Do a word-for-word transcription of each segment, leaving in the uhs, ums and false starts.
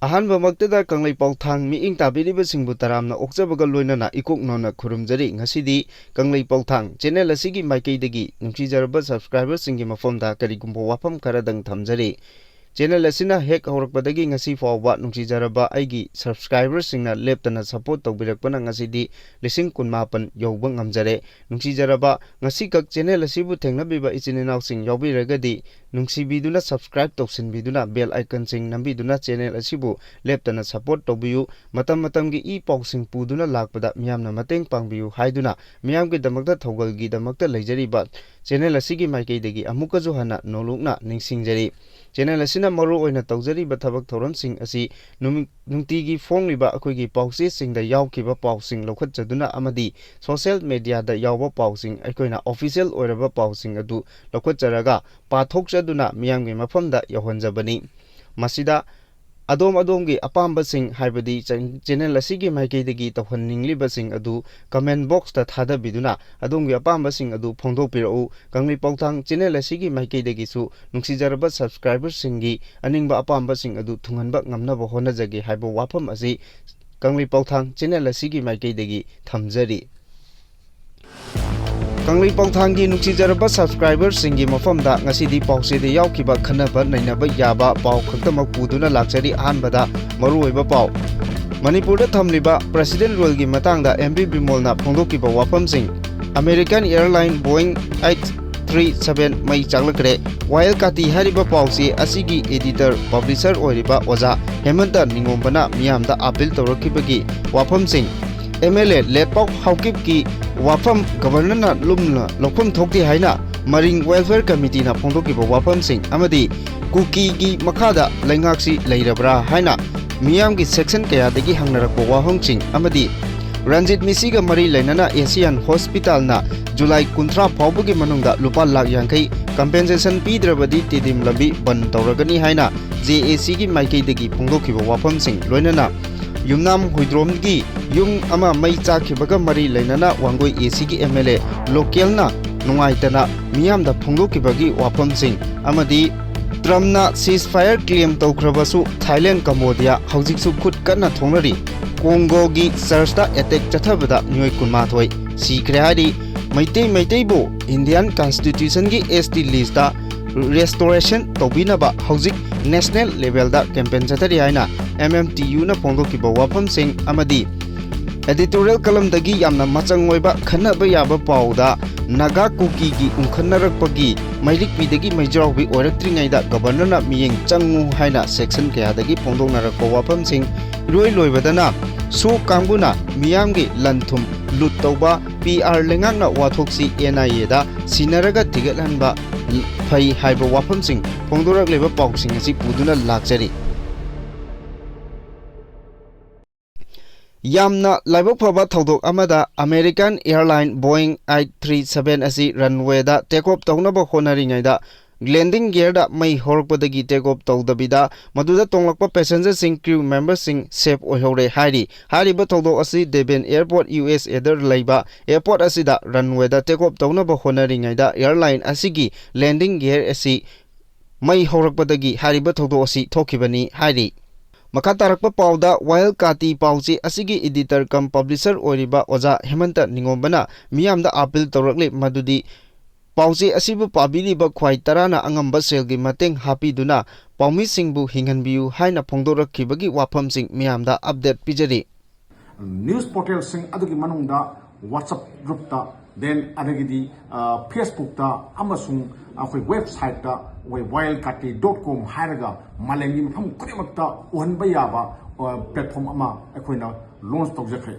ꯑꯍꯥꯟꯕꯃꯛꯇꯗ ꯀꯪꯂꯩꯄꯥꯎ ꯊꯥꯡ ꯃꯤꯠꯌꯦꯡ ꯇꯥꯕꯤꯔꯤꯕꯁꯤꯡꯕꯨ ꯇꯔꯥꯝꯅ ꯑꯣꯛꯆꯕꯒ ꯂꯣꯏꯅꯅ ꯏꯀꯣꯛ ꯅꯧꯅ ꯈꯨꯔꯨꯝꯖꯔꯤ꯫ ꯉꯁꯤꯗꯤ ꯀꯪꯂꯩꯄꯥꯎ ꯊꯥꯡ ꯆꯦꯅꯦꯜ ꯑꯁꯤꯒꯤ ꯃꯥꯏꯀꯩꯗꯒꯤ ꯅꯨꯡꯁꯤꯖꯔꯕ ꯁꯕꯁꯀ꯭ꯔꯥꯏꯕꯔꯁꯤꯡꯒꯤ ꯃꯐꯝꯗ ꯀꯔꯤꯒꯨꯝꯕ ꯋꯥꯐꯝ ꯈꯔꯗꯪ ꯊꯝꯖꯔꯤ꯫ ꯆꯦꯅꯦꯜ ꯑꯁꯤꯅ ꯍꯦꯛ ꯍꯧꯔꯛꯄꯗꯒꯤ ꯉꯁꯤ ꯐꯥꯎꯕ ꯅꯨꯡꯁꯤꯖꯔꯕ ꯑꯩꯒꯤ ꯁꯕꯁꯀ꯭ꯔꯥꯏꯕꯔꯁꯤꯡꯅ ꯂꯦꯞꯇꯅ ꯁꯄꯣꯔꯠ ꯇꯧꯕꯤꯔꯛꯄꯅ ꯉꯁꯤꯗꯤ ꯂꯤꯁꯤꯡ ꯀꯨꯟꯃꯥꯄꯟ ꯌꯧꯕ ꯉꯝꯖꯔꯦ꯫ ꯅꯨꯡꯁꯤꯖꯔꯕ, ꯉꯁꯤꯈꯛ ꯆꯦꯅꯦꯜ ꯑꯁꯤꯕꯨ ꯊꯦꯡꯅꯕꯤꯕ ꯏꯆꯤꯟ ꯏꯅꯥꯎꯁꯤꯡ ꯌꯥꯎꯕꯤꯔꯒꯗꯤ ꯅꯨꯡꯁꯤꯕꯤꯗꯨꯅ ꯁꯕꯁꯀ꯭ꯔꯥꯏꯕ ꯇꯧꯁꯤꯟꯕꯤꯗꯨꯅ ꯕꯦꯜ ꯑꯥꯏꯀꯟꯁꯤꯡ ꯅꯝꯕꯤꯗꯨꯅ ꯆꯦꯅꯦꯜ ꯑꯁꯤꯕꯨ ꯂꯦꯞꯇꯅ ꯁꯄꯣꯔꯠ ꯇꯧꯕꯤꯌꯨ꯫ ꯃꯇꯝ ꯃꯇꯝꯒꯤ ꯏ ꯄꯥꯎꯁꯤꯡ ꯄꯨꯗꯨꯅ ꯂꯥꯛꯄꯗ ꯃꯤꯌꯥꯝꯅ ꯃꯇꯦꯡ ꯄꯥꯡꯕꯤꯌꯨ ꯍꯥꯏꯗꯨꯅ ꯃꯤꯌꯥꯝꯒꯤꯗꯃꯛꯇ ꯊꯧꯒꯜꯒꯤꯗꯃꯛꯇ ꯂꯩꯖꯔꯤꯕ ꯆꯦꯅꯦꯜ ꯑꯁꯤꯒꯤ ꯃꯥꯏꯀꯩꯗꯒꯤ ꯑꯃꯨꯛꯀꯁꯨ ꯍꯟꯅ ꯅꯧꯂꯨꯛꯅ ꯅꯤꯡꯁꯤꯡꯖꯔꯤ꯫ ꯆꯦꯅꯦꯜ ꯑꯁꯤꯅ ꯃꯔꯨ ꯑꯣꯏꯅ ꯇꯧꯖꯔꯤꯕ ꯊꯕꯛ ꯊꯧꯔꯝꯁꯤꯡ ꯑꯁꯤ ꯅꯨꯃꯤꯠ, ꯅꯨꯡꯇꯤꯒꯤ ꯐꯣꯡꯂꯤꯕ ꯑꯩꯈꯣꯏꯒꯤ ꯄꯥꯎꯆꯦꯁꯤꯡꯗ ꯌꯥꯎꯈꯤꯕ ꯄꯥꯎꯁꯤꯡ ꯂꯧꯈꯠꯆꯗꯨꯅ ꯑꯃꯗꯤ ꯁꯣꯁꯤꯌꯦꯜ ꯃꯦꯗꯤꯌꯥꯗ ꯌꯥꯎꯕ ꯄꯥꯎꯁꯤꯡ, ꯑꯩꯈꯣꯏꯅ ꯑꯣꯐꯤꯁꯤꯌꯦꯜ ꯑꯣꯏꯔꯕ ꯄꯥꯎꯁꯤꯡ ꯑꯗꯨ ꯂꯧꯈꯠꯆꯔꯒ ꯄꯥꯊꯣꯛꯆꯗꯨꯅ ꯃꯤꯌꯥꯝꯒꯤ ꯃꯐꯝꯗ ꯌꯧꯍꯟꯖꯕꯅꯤ꯫ ꯃꯁꯤꯗ ꯑꯗꯣꯝ ꯑꯗꯣꯝꯒꯤ ꯑꯄꯥꯝꯕꯁꯤꯡ, ꯍꯥꯏꯕꯗꯤ ꯆꯦ-, ꯆꯦꯅꯦꯜ ꯑꯁꯤꯒꯤ ꯃꯥꯏꯀꯩꯗꯒꯤ ꯇꯧꯍꯟꯅꯤꯡꯂꯤꯕꯁꯤꯡ ꯑꯗꯨ ꯀꯃꯦꯟ ꯕꯣꯛꯁꯇ ꯊꯥꯗꯕꯤꯗꯨꯅ ꯑꯗꯣꯝꯒꯤ ꯑꯄꯥꯝꯕꯁꯤꯡ ꯑꯗꯨ ꯐꯣꯡꯗꯣꯛꯄꯤꯔꯛꯎ꯫ ꯀꯪꯂꯩꯄꯥꯎ ꯊꯥꯡ ꯆꯦꯅꯦꯜ ꯑꯁꯤꯒꯤ ꯃꯥꯏꯀꯩꯗꯒꯤꯁꯨ ꯅꯨꯡꯁꯤꯖꯔꯕ ꯁꯕꯁꯀ꯭ꯔꯥꯏꯕꯔꯁꯤꯡꯒꯤ ꯑꯅꯤꯡꯕ ꯑꯄꯥꯝꯕꯁꯤꯡ ꯑꯗꯨ ꯊꯨꯡꯍꯟꯕ ꯉꯝꯅꯕ ꯍꯣꯠꯅꯖꯒꯦ ꯍꯥꯏꯕ ꯋꯥꯐꯝ ꯑꯁꯤ ꯀꯪꯂꯩꯄꯥꯎ ꯊꯥꯡ ꯆꯦꯅꯦꯜ ꯑꯁꯤꯒꯤ ꯃꯥꯏꯀꯩꯗꯒꯤ ꯊꯝꯖꯔꯤ꯫ ꯀꯪꯂꯩꯄꯥꯎ ꯊꯥꯡꯒꯤ ꯅꯨꯡꯁꯤꯖꯔꯕ ꯁꯕꯁꯀ꯭ꯔꯥꯏꯕꯔꯁꯤꯡꯒꯤ ꯃꯐꯝꯗ ꯉꯁꯤꯗꯤ ꯄꯥꯎꯆꯦꯗ ꯌꯥꯎꯈꯤꯕ ꯈꯟꯅꯕ ꯅꯩꯅꯕ ꯌꯥꯕ ꯄꯥꯎ ꯈꯛꯇꯃꯛ ꯄꯨꯗꯨꯅ ꯂꯥꯛꯆꯔꯤ꯫ ꯑꯍꯥꯟꯕꯗ ꯃꯔꯨꯑꯣꯏꯕ ꯄꯥꯎ꯫ ꯃꯅꯤꯄꯨꯔꯗ ꯊꯝꯂꯤꯕ ꯄ꯭ꯔꯦꯁꯤꯗꯦꯟ ꯔꯨꯜꯒꯤ ꯃꯇꯥꯡꯗ ꯑꯦꯝ ꯕꯤ ꯕꯤꯃꯣꯜꯅ ꯐꯣꯡꯗꯣꯛꯈꯤꯕ ꯋꯥꯐꯝꯁꯤꯡ꯫ American airline Boeing eight three seven ꯃꯩ ꯆꯥꯛꯂꯛꯈ꯭ꯔꯦ꯫ ꯋꯥꯌꯦꯜ ꯀꯥꯇꯤ ꯍꯥꯏꯔꯤꯕ ꯄꯥꯎꯆꯦ ꯑꯁꯤꯒꯤ ꯑꯦꯗꯤꯇꯔ, ꯄꯕ꯭ꯂꯤꯁꯔ ꯑꯣꯏꯔꯤꯕ ꯑꯣꯖꯥ ꯍꯦꯃꯟꯇ ꯅꯤꯉꯣꯝꯕꯅ ꯃꯤꯌꯥꯝꯗ ꯑꯥꯄꯤꯜ ꯇꯧꯔꯛꯈꯤꯕꯒꯤ ꯋꯥꯐꯝꯁꯤꯡ꯫ ꯑꯦꯝ ꯑꯦꯜ ꯑꯦ ꯂꯦꯠꯄꯥꯎ ꯍꯥꯎꯀꯤꯞꯀꯤ ꯋꯥꯐꯝ ꯒꯕꯔꯅꯔꯅ ꯂꯨꯝꯅ ꯂꯧꯐꯝ ꯊꯣꯛꯇꯦ ꯍꯥꯏꯅ ꯃꯔꯤꯡ ꯋꯦꯜꯐꯤꯌꯔ ꯀꯃꯤꯇꯤꯅ ꯐꯣꯡꯗꯣꯛꯈꯤꯕ ꯋꯥꯐꯝꯁꯤꯡ ꯑꯃꯗꯤ ꯀꯨꯀꯤꯒꯤ ꯃꯈꯥꯗ ꯂꯩꯉꯥꯛꯁꯤ ꯂꯩꯔꯕ꯭ꯔꯥ ꯍꯥꯏꯅ ꯃꯤꯌꯥꯝꯒꯤ ꯁꯦꯛꯁꯟ ꯀꯌꯥꯗꯒꯤ ꯍꯪꯅꯔꯛꯄ ꯋꯥꯍꯪꯁꯤꯡ ꯑꯃꯗꯤ ꯔꯟꯖꯤꯠ ꯃꯤꯁꯤꯒ ꯃꯔꯤ ꯂꯩꯅꯅ ꯑꯦꯁꯤꯌꯥꯟ ꯍꯣꯁꯄꯤꯇꯥꯜꯅ ꯖꯨꯂꯥꯏ ꯀꯨꯟꯊ꯭ꯔꯥ ꯐꯥꯎꯕꯒꯤ ꯃꯅꯨꯡꯗ ꯂꯨꯄꯥ ꯂꯥꯈ ꯌꯥꯡꯈꯩ ꯀꯝꯄꯦꯟꯁꯦꯁꯟ ꯄꯤꯗ꯭ꯔꯕꯗꯤ ꯇꯤꯗꯤꯝ ꯂꯝꯕꯤ ꯕꯟ ꯇꯧꯔꯒꯅꯤ ꯍꯥꯏꯅ ꯖꯦ ꯑꯦ ꯁꯤꯒꯤ ꯃꯥꯏꯀꯩꯗꯒꯤ ꯐꯣꯡꯗꯣꯛꯈꯤꯕ ꯋꯥꯐꯝꯁꯤꯡ, ꯂꯣꯏꯅꯅ ꯌꯨꯝꯅꯥꯝ ꯍꯨꯏꯗ꯭ꯔꯣꯝꯒꯤ ꯌꯨꯝ ꯑꯃ ꯃꯩ ꯆꯥꯛꯈꯤꯕꯒ ꯃꯔꯤ ꯂꯩꯅꯅ ꯋꯥꯡꯒꯣꯏ ꯑꯦ ꯁꯤꯒꯤ ꯑꯦꯝ ꯑꯦꯜ ꯑꯦ ꯂꯣꯀꯦꯜꯅ ꯅꯨꯡꯉꯥꯏꯇꯅ ꯃꯤꯌꯥꯝꯗ ꯐꯣꯡꯗꯣꯛꯈꯤꯕꯒꯤ ꯋꯥꯐꯝꯁꯤꯡ ꯑꯃꯗꯤ ꯇ꯭ꯔꯝꯞꯅ ceasefire claim ꯇꯧꯈ꯭ꯔꯕꯁꯨ ꯊꯥꯏꯂꯦꯟ, ꯀꯝꯕꯣꯗꯤꯌꯥ ꯍꯧꯖꯤꯛꯁꯨ ꯈꯨꯠ ꯀꯟꯅ ꯊꯣꯡꯅꯔꯤ꯫ ꯀꯣꯡꯒꯣꯒꯤ ꯆꯔꯆꯇ attack ꯆꯠꯊꯕꯗ ꯃꯤꯑꯣꯏ ꯀꯨꯟꯃꯥꯊꯣꯏ ꯁꯤꯈ꯭ꯔꯦ ꯍꯥꯏꯔꯤ꯫ Meitei ꯃꯩꯇꯩꯕꯨ Indian Constitutionꯒꯤ S T listꯇ restoration ꯇꯧꯕꯤꯅꯕ ꯍꯧꯖꯤꯛ national levelꯗ campaign ꯆꯠꯊꯔꯤ ꯍꯥꯏꯅ M M T Uꯅ ꯐꯣꯡꯗꯣꯛꯈꯤꯕ ꯋꯥꯐꯝꯁꯤꯡ ꯑꯃꯗꯤ editorial columnꯗꯒꯤ ꯌꯥꯝꯅ ꯃꯆꯪ ꯑꯣꯏꯕ ꯈꯟꯅꯕ ꯌꯥꯕ ꯄꯥꯎꯗ ꯅꯥꯒꯥ ꯀꯨꯀꯤꯒꯤ ꯎꯪꯈꯠꯅꯔꯛꯄꯒꯤ ꯃꯩꯔꯤꯛꯄꯤꯗꯒꯤ ꯃꯩꯖꯥꯎꯕꯤ ꯑꯣꯏꯔꯛꯇ꯭ꯔꯤꯉꯩꯗ governorꯅ ꯃꯤꯠꯌꯦꯡ ꯆꯪꯉꯨ ꯍꯥꯏꯅ section ꯀꯌꯥꯗꯒꯤ ꯐꯣꯡꯗꯣꯛꯅꯔꯛꯄ ꯋꯥꯐꯝꯁꯤꯡ꯫ ꯏꯔꯣꯏ ꯂꯣꯏꯕꯗꯅ ꯁꯣ ꯀꯥꯡꯕꯨꯅ ꯃꯤꯌꯥꯝꯒꯤ ꯂꯟ ꯊꯨꯝ ꯂꯨꯠ ꯇꯧꯕ P R ꯂꯩꯉꯥꯛꯅ ꯋꯥꯊꯣꯛꯁꯤ N I Aꯗ ꯁꯤꯟꯅꯔꯒ ꯊꯤꯒꯠꯍꯟꯕ ꯐꯩ ꯍꯥꯏꯕ ꯋꯥꯐꯝꯁꯤꯡ ꯐꯣꯡꯗꯣꯔꯛꯂꯤꯕ ꯄꯥꯎꯁꯤꯡ ꯑꯁꯤ ꯄꯨꯗꯨꯅ ꯂꯥꯛꯆꯔꯤ꯫ ꯌꯥꯝꯅ ꯂꯥꯏꯕꯛ ꯐꯕ ꯊꯧꯗꯣꯛ ꯑꯃꯗ American airline Boeing eight three seven ꯑꯁꯤ runwayꯗ take off ꯇꯧꯅꯕ ꯍꯣꯠꯅꯔꯤꯉꯩꯗ landing gearꯗ ꯃꯩ ꯍꯧꯔꯛꯄꯗꯒꯤ take off ꯇꯧꯗꯕꯤꯗ ꯃꯗꯨꯗ ꯇꯣꯡꯂꯛꯄ passengerꯁꯤꯡ, crew memberꯁꯤꯡ safe ꯑꯣꯏꯍꯧꯔꯦ ꯍꯥꯏꯔꯤ꯫ ꯍꯥꯏꯔꯤꯕ ꯊꯧꯗꯣꯛ ꯑꯁꯤ Devon Airport, USAꯗ ꯂꯩꯕ airport ꯑꯁꯤꯗ runwayꯗ take off ꯇꯧꯅꯕ ꯍꯣꯠꯅꯔꯤꯉꯩꯗ airline ꯑꯁꯤꯒꯤ landing gear ꯑꯁꯤ ꯃꯩ ꯍꯧꯔꯛꯄꯗꯒꯤ ꯍꯥꯏꯔꯤꯕ ꯊꯧꯗꯣꯛ ꯑꯁꯤ ꯊꯣꯛꯈꯤꯕꯅꯤ ꯍꯥꯏꯔꯤ꯫ ꯃꯈꯥ ꯇꯥꯔꯛꯄ ꯄꯥꯎꯗ, ꯋꯥꯌꯦꯜ ꯀꯥꯇꯤ ꯄꯥꯎꯆꯦ ꯑꯁꯤꯒꯤ editor cum publisher ꯑꯣꯏꯔꯤꯕ ꯑꯣꯖꯥ ꯍꯦꯃꯟꯇ ꯅꯤꯉꯣꯝꯕꯅ ꯃꯤꯌꯥꯝꯗ appeal ꯇꯧꯔꯛꯂꯤ ꯃꯗꯨꯗꯤ ꯄꯥꯎꯆꯦ ꯑꯁꯤꯕꯨ ꯄꯥꯕꯤꯔꯤꯕ ꯈ꯭ꯋꯥꯏ ꯇꯔꯥꯅ ꯑꯉꯝꯕ ꯁꯦꯜꯒꯤ ꯃꯇꯦꯡ ꯍꯥꯞꯄꯤꯗꯨꯅ ꯄꯥꯎꯃꯤꯁꯤꯡꯕꯨ ꯍꯤꯡꯍꯟꯕꯤꯌꯨ ꯍꯥꯏꯅ ꯐꯣꯡꯗꯣꯔꯛꯈꯤꯕꯒꯤ ꯋꯥꯐꯝꯁꯤꯡ ꯃꯤꯌꯥꯝꯗ update ꯄꯤꯖꯔꯤ꯫ News portalꯁꯤꯡ ꯑꯗꯨꯒꯤ ꯃꯅꯨꯡꯗ WhatsApp groupꯇ, then ꯑꯗꯒꯤꯗꯤ Facebookꯇ ꯑꯃꯁꯨꯡ ꯑꯩꯈꯣꯏ websiteꯇ ꯑꯩꯈꯣꯏ ꯋꯥꯌꯦꯜ ꯀꯥꯇꯤ dot com ꯍꯥꯏꯔꯒ ꯃꯥꯂꯦꯝꯒꯤ ꯃꯐꯝ ꯈꯨꯗꯤꯡꯃꯛꯇ ꯎꯍꯟꯕ ꯌꯥꯕ platform ꯑꯃ ꯑꯩꯈꯣꯏꯅ launch ꯇꯧꯖꯈ꯭ꯔꯦ꯫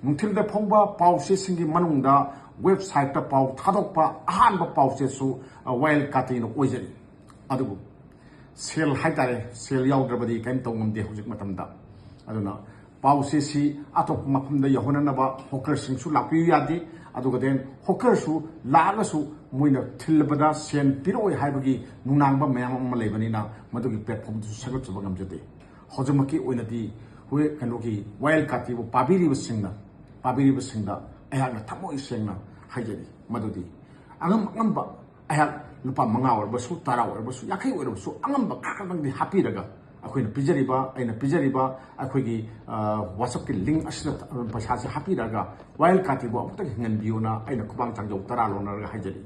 ꯅꯨꯡꯊꯤꯜꯗ ꯐꯣꯡꯕ ꯄꯥꯎꯆꯦꯁꯤꯡꯒꯤ ꯃꯅꯨꯡꯗ websiteꯇ ꯄꯥꯎ ꯊꯥꯗꯣꯛꯄ ꯑꯍꯥꯟꯕ ꯄꯥꯎꯆꯦꯁꯨ ꯋꯥꯌꯦꯜ ꯀꯥꯇꯤꯅ ꯑꯣꯏꯖꯔꯤ꯫ ꯑꯗꯨꯕꯨ ꯁꯦꯜ ꯍꯥꯏꯇꯥꯔꯦ, ꯁꯦꯜ ꯌꯥꯎꯗ꯭ꯔꯕꯗꯤ ꯀꯔꯤꯝ ꯇꯧ ꯉꯝꯗꯦ ꯍꯧꯖꯤꯛ ꯃꯇꯝꯗ꯫ ꯑꯗꯨꯅ ꯄꯥꯎꯆꯦꯁꯤ ꯑꯇꯣꯞꯄ ꯃꯐꯝꯗ ꯌꯧꯍꯟꯅꯅꯕ hawkerꯁꯤꯡꯁꯨ ꯂꯥꯛꯄꯤꯌꯨ ꯌꯥꯗꯦ꯫ ꯑꯗꯨꯒ then hawkerꯁꯨ ꯂꯥꯛꯑꯒꯁꯨ ꯃꯣꯏꯅ ꯊꯤꯜꯂꯕꯗ ꯁꯦꯟ ꯄꯤꯔꯛꯑꯣꯏ ꯍꯥꯏꯕꯒꯤ ꯅꯨꯡꯅꯥꯡꯕ ꯃꯌꯥꯝ ꯑꯃ ꯂꯩꯕꯅꯤꯅ ꯃꯗꯨꯒꯤ platformꯗꯨꯁꯨ ꯁꯦꯝꯒꯠꯆꯕ ꯉꯝꯖꯗꯦ꯫ ꯍꯧꯖꯤꯛꯃꯛꯀꯤ ꯑꯣꯏꯅꯗꯤ ꯍꯣꯏ, ꯀꯩꯅꯣꯒꯤ ꯋꯥꯌꯦꯜ ꯀꯥꯇꯤꯕꯨ ꯄꯥꯕꯤꯔꯤꯕꯁꯤꯡꯅ, ꯄꯥꯕꯤꯔꯤꯕꯁꯤꯡꯗ ꯑꯩꯍꯥꯛꯅ ꯊꯃꯣꯏ ꯁꯦꯡꯅ ꯍꯥꯏꯖꯔꯤ ꯃꯗꯨꯗꯤ ꯑꯉꯝ ꯑꯉꯝꯕ ꯑꯩꯍꯥꯛ ꯂꯨꯄꯥ ꯃꯉꯥ ꯑꯣꯏꯔꯕꯁꯨ, ꯇꯔꯥ ꯑꯣꯏꯔꯕꯁꯨ, ꯌꯥꯡꯈꯩ ꯑꯣꯏꯔꯕꯁꯨ, ꯑꯉꯝꯕ ꯈꯔ ꯈꯛꯇꯪꯗꯤ ꯍꯥꯞꯄꯤꯔꯒ, ꯑꯩꯈꯣꯏꯅ ꯄꯤꯖꯔꯤꯕ, ꯑꯩꯅ ꯄꯤꯖꯔꯤꯕ ꯑꯩꯈꯣꯏꯒꯤ, ꯑ, WhatsApp-ꯀꯤ link ꯑꯁꯤꯗ ꯄꯩꯁꯥꯁꯦ ꯍꯥꯞꯄꯤꯔꯒ ꯋꯥꯌꯦꯜ ꯀꯥꯇꯤꯕꯨ ꯑꯃꯨꯛꯇꯪ ꯍꯤꯡꯍꯟꯕꯤꯌꯣꯅ ꯑꯩꯅ ꯈꯨꯃꯥꯡ ꯆꯥꯎꯖꯧ ꯇꯔꯥ ꯂꯣꯟꯅꯔꯒ ꯍꯥꯏꯖꯔꯤ꯫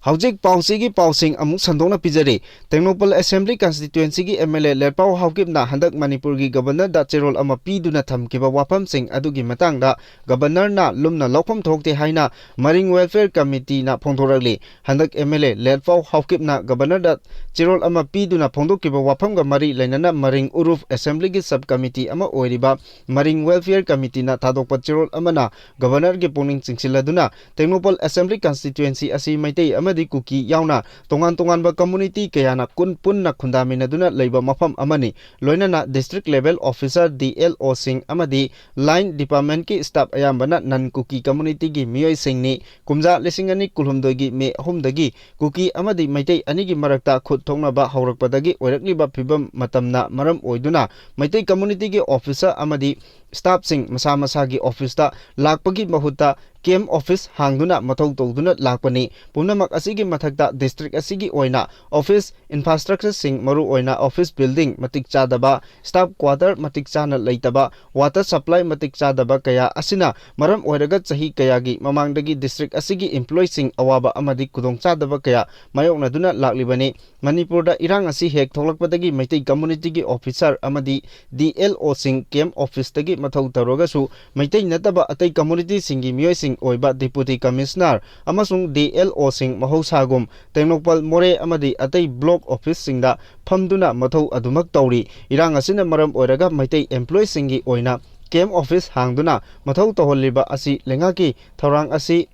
ꯍꯧꯖꯤꯛ ꯄꯥꯎꯆꯦꯒꯤ ꯄꯥꯎꯁꯤꯡ ꯑꯃꯨꯛ ꯁꯟꯗꯣꯛꯅ ꯄꯤꯖꯔꯤ꯫ Tengnoupal Assembly Constituency-ꯒꯤ M L A ꯂꯦꯠꯄꯥꯎ ꯍꯥꯎꯀꯤꯞꯅ ꯍꯟꯗꯛ ꯃꯅꯤꯄꯨꯔꯒꯤ Governor-ꯗ ꯆꯦꯔꯣꯜ ꯑꯃ ꯄꯤꯗꯨꯅ ꯊꯝꯈꯤꯕ ꯋꯥꯐꯝꯁꯤꯡ ꯑꯗꯨꯒꯤ ꯃꯇꯥꯡꯗ Governor-ꯅ ꯂꯨꯝꯅ ꯂꯧꯐꯝ ꯊꯣꯛꯇꯦ ꯍꯥꯏꯅ ꯃꯔꯤꯡ Welfare Committee-ꯅ ꯐꯣꯡꯗꯣꯔꯛꯂꯤ꯫ ꯍꯟꯗꯛ M L A ꯂꯦꯠꯄꯥꯎ ꯍꯥꯎꯀꯤꯞꯅ Governor-ꯗ ꯆꯦꯔꯣꯜ ꯑꯃ ꯄꯤꯗꯨꯅ ꯐꯣꯡꯗꯣꯛꯈꯤꯕ ꯋꯥꯐꯝꯒ ꯃꯔꯤ ꯂꯩꯅꯅ ꯃꯔꯤꯡ ꯎꯔꯨꯐ Assembly-ꯒꯤ Sub-Committee ꯑꯃ ꯑꯣꯏꯔꯤꯕ ꯃꯔꯤꯡ Welfare Committee-ꯅ ꯊꯥꯗꯣꯛꯄ ꯆꯦꯔꯣꯜ ꯑꯃꯅ Governor-ꯒꯤ ꯄꯨꯛꯅꯤꯡ ꯆꯤꯡꯁꯤꯜꯂꯗꯨꯅ ꯇꯦꯡꯅꯧꯄꯜ Assembly Constituency ꯑꯁꯤ ꯃꯩꯇꯩ ꯑꯃꯗꯤ ꯀꯨꯀꯤ ꯌꯥꯎꯅ ꯇꯣꯉꯥꯟ ꯇꯣꯉꯥꯟꯕ community ꯀꯌꯥꯅ ꯀꯨꯟ ꯄꯨꯟꯅ ꯈꯨꯟꯗꯥꯃꯤꯟꯅꯗꯨꯅ ꯂꯩꯕ ꯃꯐꯝ ꯑꯃꯅꯤ꯫ ꯂꯣꯏꯅꯅ District Level Officer, D L O-ꯁꯤꯡ ꯑꯃꯗꯤ Line Department-ꯀꯤ staff ꯑꯌꯥꯝꯕꯅ non-Kuki community-ꯒꯤ ꯃꯤꯑꯣꯏꯁꯤꯡꯅꯤ꯫ ꯀꯨꯝꯖꯥ ꯂꯤꯁꯤꯡ ꯑꯅꯤ ꯀꯨꯟꯍꯨꯝꯗꯣꯏꯒꯤ May ꯑꯍꯨꯝꯗꯒꯤ ꯀꯨꯀꯤ ꯑꯃꯗꯤ ꯃꯩꯇꯩ ꯑꯅꯤꯒꯤ ꯃꯔꯛꯇ ꯈꯨꯠ ꯊꯣꯛꯅꯕ ꯍꯧꯔꯛꯄꯗꯒꯤ ꯑꯣꯏꯔꯛꯂꯤꯕ ꯐꯤꯕꯝ ꯃꯇꯝꯅ ꯃꯔꯝ ꯑꯣꯏꯗꯨꯅ ꯃꯩꯇꯩ community-ꯒꯤ officer ꯑꯃꯗꯤ staff-ꯁꯤꯡ ꯃꯁꯥ ꯃꯁꯥꯒꯤ office-ꯇ ꯂꯥꯛꯄꯒꯤ ꯃꯍꯨꯠꯇ camp office ꯍꯥꯡꯗꯨꯅ ꯃꯊꯧ ꯇꯧꯗꯨꯅ ꯂꯥꯛꯄꯅꯤ꯫ ꯄꯨꯝꯅꯃꯛ ꯑꯁꯤꯒꯤ ꯃꯊꯛꯇ district ꯑꯁꯤꯒꯤ ꯑꯣꯏꯅ office infrastructure-ꯁꯤꯡ, ꯃꯔꯨꯑꯣꯏꯅ office building ꯃꯇꯤꯛ ꯆꯥꯗꯕ, staff quarter ꯃꯇꯤꯛ ꯆꯥꯅ ꯂꯩꯇꯕ, water supply ꯃꯇꯤꯛ ꯆꯥꯗꯕ ꯀꯌꯥ ꯑꯁꯤꯅ ꯃꯔꯝ ꯑꯣꯏꯔꯒ ꯆꯍꯤ ꯀꯌꯥꯒꯤ ꯃꯃꯥꯡꯗꯒꯤ district ꯑꯁꯤꯒꯤ employee-ꯁꯤꯡ ꯑꯋꯥꯕ ꯑꯃꯗꯤ ꯈꯨꯗꯣꯡꯆꯥꯗꯕ ꯀꯌꯥ ꯃꯥꯌꯣꯛꯅꯗꯨꯅ ꯂꯥꯛꯂꯤꯕꯅꯤ꯫ ꯃꯅꯤꯄꯨꯔꯗ ꯏꯔꯥꯡ ꯑꯁꯤ ꯍꯦꯛ ꯊꯣꯛꯂꯛꯄꯗꯒꯤ ꯃꯩꯇꯩ community-ꯒꯤ officer ꯑꯃꯗꯤ D L O-ꯁꯤꯡ camp office-ꯇꯒꯤ ꯃꯊꯧ ꯇꯧꯔꯒꯁꯨ ꯃꯩꯇꯩ ꯅꯠꯇꯕ ꯑꯇꯩ community-ꯁꯤꯡꯒꯤ ꯃꯤꯑꯣꯏꯁꯤꯡ ꯑꯣꯏꯕ Deputy Commissioner ꯑꯃꯁꯨꯡ D L O-ꯁꯤꯡ ꯃꯍꯧꯁꯥꯒꯨꯝ ꯇꯦꯡꯅꯧꯄꯜ, ꯃꯣꯔꯦ ꯑꯃꯗꯤ ꯑꯇꯩ block office-ꯁꯤꯡꯗ ꯐꯝꯗꯨꯅ ꯃꯊꯧ ꯑꯗꯨꯃꯛ ꯇꯧꯔꯤ꯫ ꯏꯔꯥꯡ ꯑꯁꯤꯅ ꯃꯔꯝ ꯑꯣꯏꯔꯒ ꯃꯩꯇꯩ employee-ꯁꯤꯡꯒꯤ ꯑꯣꯏꯅ camp office ꯍꯥꯡꯗꯨꯅ ꯃꯊꯧ ꯇꯧꯍꯜꯂꯤꯕ ꯑꯁꯤ ꯂꯩꯉꯥꯛꯀꯤ ꯊꯧꯔꯥꯡ ꯑꯁꯤ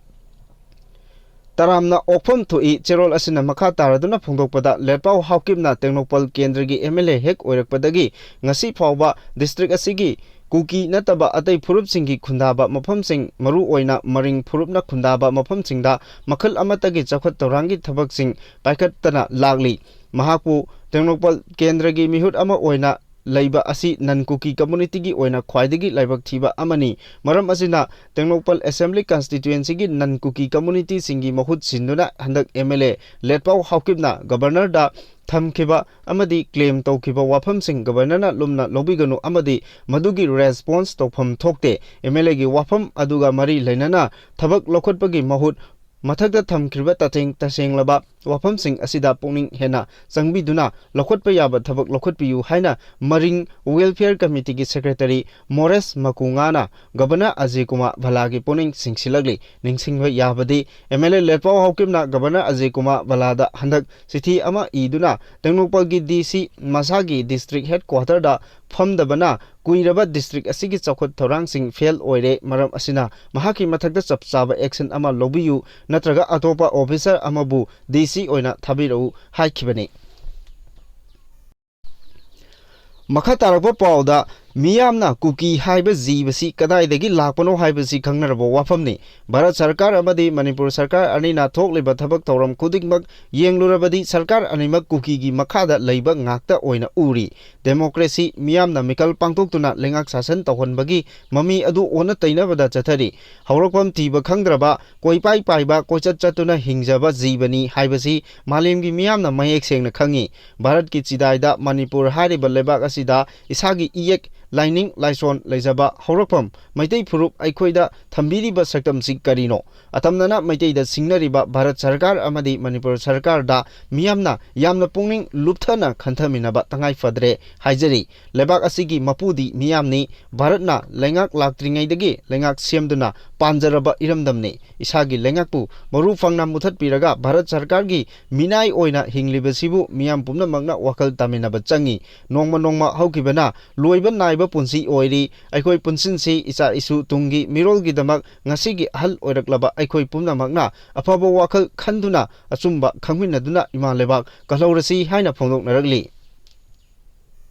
ꯇꯔꯥꯝꯅ ꯑꯣꯛꯐꯝ ꯊꯣꯛꯏ꯫ ꯆꯦꯔꯣꯜ ꯑꯁꯤꯅ ꯃꯈꯥ ꯇꯥꯔꯗꯨꯅ ꯐꯣꯡꯗꯣꯛꯄꯗ, ꯂꯦꯠꯄꯥꯎ ꯍꯥꯎꯀꯤꯞꯅ ꯇꯦꯡꯅꯧꯄꯜ ꯀꯦꯟꯗ꯭ꯔꯒꯤ M L A ꯍꯦꯛ ꯑꯣꯏꯔꯛꯄꯗꯒꯤ ꯉꯁꯤ ꯐꯥꯎꯕ district ꯑꯁꯤꯒꯤ ꯀꯨꯀꯤ ꯅꯠꯇꯕ ꯑꯇꯩ ꯐꯨꯔꯨꯞꯁꯤꯡꯒꯤ ꯈꯨꯟꯗꯥꯕ ꯃꯐꯝꯁꯤꯡ, ꯃꯔꯨꯑꯣꯏꯅ ꯃꯔꯤꯡ ꯐꯨꯔꯨꯞꯅ ꯈꯨꯟꯗꯥꯕ ꯃꯐꯝꯁꯤꯡꯗ ꯃꯈꯜ ꯑꯃꯠꯇꯒꯤ ꯆꯥꯎꯈꯠ ꯊꯧꯔꯥꯡꯒꯤ ꯊꯕꯛꯁꯤꯡ ꯄꯥꯏꯈꯠꯇꯅ ꯂꯥꯛꯂꯤ꯫ ꯃꯍꯥꯛꯄꯨ ꯇꯦꯡꯅꯧꯄꯜ ꯀꯦꯟꯗ꯭ꯔꯒꯤ ꯃꯤꯍꯨꯠ ꯑꯃ ꯑꯣꯏꯅ ꯂꯩꯕ ꯑꯁꯤ ꯅꯟ ꯀꯨꯀꯤ ꯀꯝꯃꯨꯅꯤꯇꯤꯒꯤ ꯑꯣꯏꯅ ꯈ꯭ꯋꯥꯏꯗꯒꯤ ꯂꯥꯏꯕꯛ ꯊꯤꯕ ꯑꯃꯅꯤ꯫ ꯃꯔꯝ ꯑꯁꯤꯅ, ꯇꯦꯡꯅꯧꯄꯜ ꯑꯦꯁꯦꯝꯕ꯭ꯂꯤ ꯀꯟꯁꯇꯤꯇ꯭ꯌꯨꯑꯦꯟꯁꯤꯒꯤ ꯅꯟ ꯀꯨꯀꯤ ꯀꯝꯃꯨꯅꯤꯇꯤꯁꯤꯡꯒꯤ ꯃꯍꯨꯠ ꯁꯤꯟꯗꯨꯅ ꯍꯟꯗꯛ ꯑꯦꯝ ꯑꯦꯜ ꯑꯦ ꯂꯦꯠꯄꯥꯎ ꯍꯥꯎꯀꯤꯞꯅ ꯒꯕꯔꯅꯔꯗ ꯊꯝꯈꯤꯕ ꯑꯃꯗꯤ ꯀ꯭ꯂꯦꯝ ꯇꯧꯈꯤꯕ ꯋꯥꯐꯝꯁꯤꯡ ꯒꯕꯔꯅꯔꯅ ꯂꯨꯝꯅ ꯂꯧꯕꯤꯒꯅꯨ ꯑꯃꯗꯤ ꯃꯗꯨꯒꯤ ꯔꯦꯁꯄꯣꯟꯁ ꯇꯧꯐꯝ ꯊꯣꯛꯇꯦ꯫ ꯑꯦꯝ ꯑꯦꯜ ꯑꯦꯒꯤ ꯋꯥꯐꯝ ꯑꯗꯨꯒ ꯃꯔꯤ ꯂꯩꯅꯅ ꯊꯕꯛ ꯂꯧꯈꯠꯄꯒꯤ ꯃꯍꯨꯠ ꯃꯊꯛꯇ ꯊꯝꯈ꯭ꯔꯤꯕ ꯇꯁꯦꯡ ꯇꯁꯦꯡꯂꯕ ꯋꯥꯐꯝꯁꯤꯡ ꯑꯁꯤꯗ ꯄꯨꯛꯅꯤꯡ ꯍꯦꯟꯅ ꯆꯪꯕꯤꯗꯨꯅ ꯂꯧꯈꯠꯄ ꯌꯥꯕ ꯊꯕꯛ ꯂꯧꯈꯠꯄꯤꯌꯨ ꯍꯥꯏꯅ ꯃꯔꯤꯡ ꯋꯦꯜꯐꯤꯌꯔ ꯀꯃꯤꯇꯤꯒꯤ ꯁꯦꯀ꯭ꯔꯦꯇꯔꯤ ꯃꯣꯔꯦꯁ ꯃꯀꯨꯉꯥꯅ ꯒꯕꯔꯅꯔ ꯑꯖꯌ ꯀꯨꯃꯥꯔ ꯚꯜꯂꯥꯒꯤ ꯄꯨꯛꯅꯤꯡ ꯆꯤꯡꯁꯤꯜꯂꯛꯂꯤ꯫ ꯅꯤꯡꯁꯤꯡꯕ ꯌꯥꯕꯗꯤ, ꯑꯦꯝ ꯑꯦꯜ ꯑꯦ ꯂꯦꯠꯄꯥꯎ ꯍꯥꯎꯀꯤꯞꯅ ꯒꯕꯔꯅꯔ ꯑꯖꯌ ꯀꯨꯃꯥꯔ ꯚꯜꯂꯥꯗ ꯍꯟꯗꯛ ꯆꯤꯊꯤ ꯑꯃ ꯏꯗꯨꯅ ꯇꯦꯡꯅꯧꯄꯜꯒꯤ ꯗꯤ ꯁꯤ ꯃꯁꯥꯒꯤ ꯗꯤꯁꯇ꯭ꯔꯤꯛ ꯍꯦꯗꯀ꯭ꯋꯥꯇꯔꯗ ꯐꯝꯗꯕꯅ ꯀꯨꯏꯔꯕ ꯗꯤꯁꯇ꯭ꯔꯤꯛ ꯑꯁꯤꯒꯤ ꯆꯥꯎꯈꯠ ꯊꯧꯔꯥꯡꯁꯤꯡ ꯐꯦꯜ ꯑꯣꯏꯔꯦ꯫ ꯃꯔꯝ ꯑꯁꯤꯅ ꯃꯍꯥꯛꯀꯤ ꯃꯊꯛꯇ ꯆꯞ ꯆꯥꯕ ꯑꯦꯛꯁꯟ ꯑꯃ ꯂꯧꯕꯤꯌꯨ, ꯅꯠꯇ꯭ꯔꯒ ꯑꯇꯣꯞꯄ ꯑꯣꯐꯤꯁꯔ ꯑꯃꯕꯨ ꯗꯤ ꯁꯤ ꯑꯣꯏꯅ ꯊꯥꯕꯤꯔꯛꯎ ꯍꯥꯏꯈꯤꯕꯅꯤ꯫ ꯃꯈꯥ ꯇꯥꯔꯛꯄ ꯄꯥꯎꯗ, ꯃꯤꯌꯥꯝꯅ ꯀꯨꯀꯤ ꯍꯥꯏꯕ ꯖꯤꯕꯁꯤ ꯀꯗꯥꯏꯗꯒꯤ ꯂꯥꯛꯄꯅꯣ ꯍꯥꯏꯕꯁꯤ ꯈꯪꯅꯔꯕ ꯋꯥꯐꯝꯅꯤ꯫ ꯚꯥꯔꯠ ꯁꯔꯀꯥꯔ ꯑꯃꯗꯤ ꯃꯅꯤꯄꯨꯔ ꯁꯔꯀꯥꯔ ꯑꯅꯤꯅ ꯊꯣꯛꯂꯤꯕ ꯊꯕꯛ ꯊꯧꯔꯝ ꯈꯨꯗꯤꯡꯃꯛ ꯌꯦꯡꯂꯨꯔꯕꯗꯤ ꯁꯔꯀꯥꯔ ꯑꯅꯤꯃꯛ ꯀꯨꯀꯤꯒꯤ ꯃꯈꯥꯗ ꯂꯩꯕ ꯉꯥꯛꯇ ꯑꯣꯏꯅ ꯎꯔꯤ꯫ ꯗꯦꯃꯣꯀ꯭ꯔꯦꯁꯤ, ꯃꯤꯌꯥꯝꯅ ꯃꯤꯈꯜ ꯄꯥꯡꯊꯣꯛꯇꯨꯅ ꯂꯩꯉꯥꯛ ꯁꯥꯁꯟ ꯇꯧꯍꯟꯕꯒꯤ ꯃꯃꯤ ꯑꯗꯨ ꯑꯣꯟꯅ ꯇꯩꯅꯕꯗ ꯆꯠꯊꯔꯤ꯫ ꯍꯧꯔꯛꯐꯝ ꯊꯤꯕ ꯈꯪꯗ꯭ꯔꯕ, ꯀꯣꯏꯄꯥꯏ ꯄꯥꯏꯕ, ꯀꯣꯏꯆꯠ ꯆꯠꯇꯨꯅ ꯍꯤꯡꯖꯕ ꯖꯤꯕꯅꯤ ꯍꯥꯏꯕꯁꯤ ꯃꯥꯂꯦꯝꯒꯤ ꯃꯤꯌꯥꯝꯅ ꯃꯌꯦꯛ ꯁꯦꯡꯅ ꯈꯪꯉꯤ꯫ ꯚꯥꯔꯠꯀꯤ ꯆꯤꯗꯥꯏꯗ ꯃꯅꯤꯄꯨꯔ ꯍꯥꯏꯔꯤꯕ ꯂꯩꯕꯥꯛ ꯑꯁꯤꯗ ꯏꯁꯥꯒꯤ ꯏꯌꯦꯛ, ꯂꯥꯏꯅꯤꯡ, ꯂꯥꯏꯁꯣꯟ ꯂꯩꯖꯕ ꯍꯧꯔꯛꯐꯝ ꯃꯩꯇꯩ ꯐꯨꯔꯨꯞ ꯑꯩꯈꯣꯏꯗ ꯊꯝꯕꯤꯔꯤꯕ ꯁꯛꯇꯝꯁꯤ ꯀꯔꯤꯅꯣ? ꯑꯇꯝꯅꯅ ꯃꯩꯇꯩꯗ ꯁꯤꯡꯅꯔꯤꯕ ꯚꯥꯔꯠ ꯁꯔꯀꯥꯔ ꯑꯃꯗꯤ ꯃꯅꯤꯄꯨꯔ ꯁꯔꯀꯥꯔꯗ ꯃꯤꯌꯥꯝꯅ ꯌꯥꯝꯅ ꯄꯨꯛꯅꯤꯡ ꯂꯨꯞꯊꯅ ꯈꯟꯊꯃꯤꯟꯅꯕ ꯇꯉꯥꯏ ꯐꯗ꯭ꯔꯦ ꯍꯥꯏꯖꯔꯤ꯫ ꯂꯩꯕꯥꯛ ꯑꯁꯤꯒꯤ ꯃꯄꯨꯗꯤ ꯃꯤꯌꯥꯝꯅꯤ꯫ ꯚꯥꯔꯠꯅ ꯂꯩꯉꯥꯛ ꯂꯥꯛꯇ꯭ꯔꯤꯉꯩꯗꯒꯤ ꯂꯩꯉꯥꯛ ꯁꯦꯝꯗꯨꯅ ꯄꯥꯟꯖꯔꯕ ꯏꯔꯝꯗꯝꯅꯤ꯫ ꯏꯁꯥꯒꯤ ꯂꯩꯉꯥꯛꯄꯨ ꯃꯔꯨ ꯐꯪꯅ ꯃꯨꯊꯠꯄꯤꯔꯒ ꯚꯥꯔꯠ ꯁꯔꯀꯥꯔꯒꯤ ꯃꯤꯅꯥꯏ ꯑꯣꯏꯅ ꯍꯤꯡꯂꯤꯕꯁꯤꯕꯨ ꯃꯤꯌꯥꯝ ꯄꯨꯝꯅꯃꯛꯅ ꯋꯥꯈꯜ ꯇꯥꯃꯤꯟꯅꯕ ꯆꯪꯉꯤ꯫ ꯅꯣꯡꯃ ꯅꯣꯡꯃ ꯍꯧꯈꯤꯕꯅ ꯂꯣꯏꯕ ꯅꯥꯏꯕ ꯄꯨꯟꯁꯤ ꯑꯣꯏꯔꯤ꯫ ꯑꯩꯈꯣꯏ ꯄꯨꯟꯁꯤꯟꯁꯤ꯫ ꯏꯆꯥ ꯏꯁꯨ ꯇꯨꯡꯒꯤ ꯃꯤꯔꯣꯜꯒꯤꯗꯃꯛ ꯉꯁꯤꯒꯤ ꯑꯍꯜ ꯑꯣꯏꯔꯛꯂꯕ ꯑꯩꯈꯣꯏ ꯄꯨꯝꯅꯃꯛꯅ ꯑꯐꯕ ꯋꯥꯈꯜ ꯈꯟꯗꯨꯅ ꯑꯆꯨꯝꯕ ꯈꯪꯃꯤꯟꯅꯗꯨꯅ ꯏꯃꯥ ꯂꯩꯕꯥꯛ ꯀꯜꯍꯧꯔꯁꯤ ꯍꯥꯏꯅ ꯐꯣꯡꯗꯣꯛꯅꯔꯛꯂꯤ꯫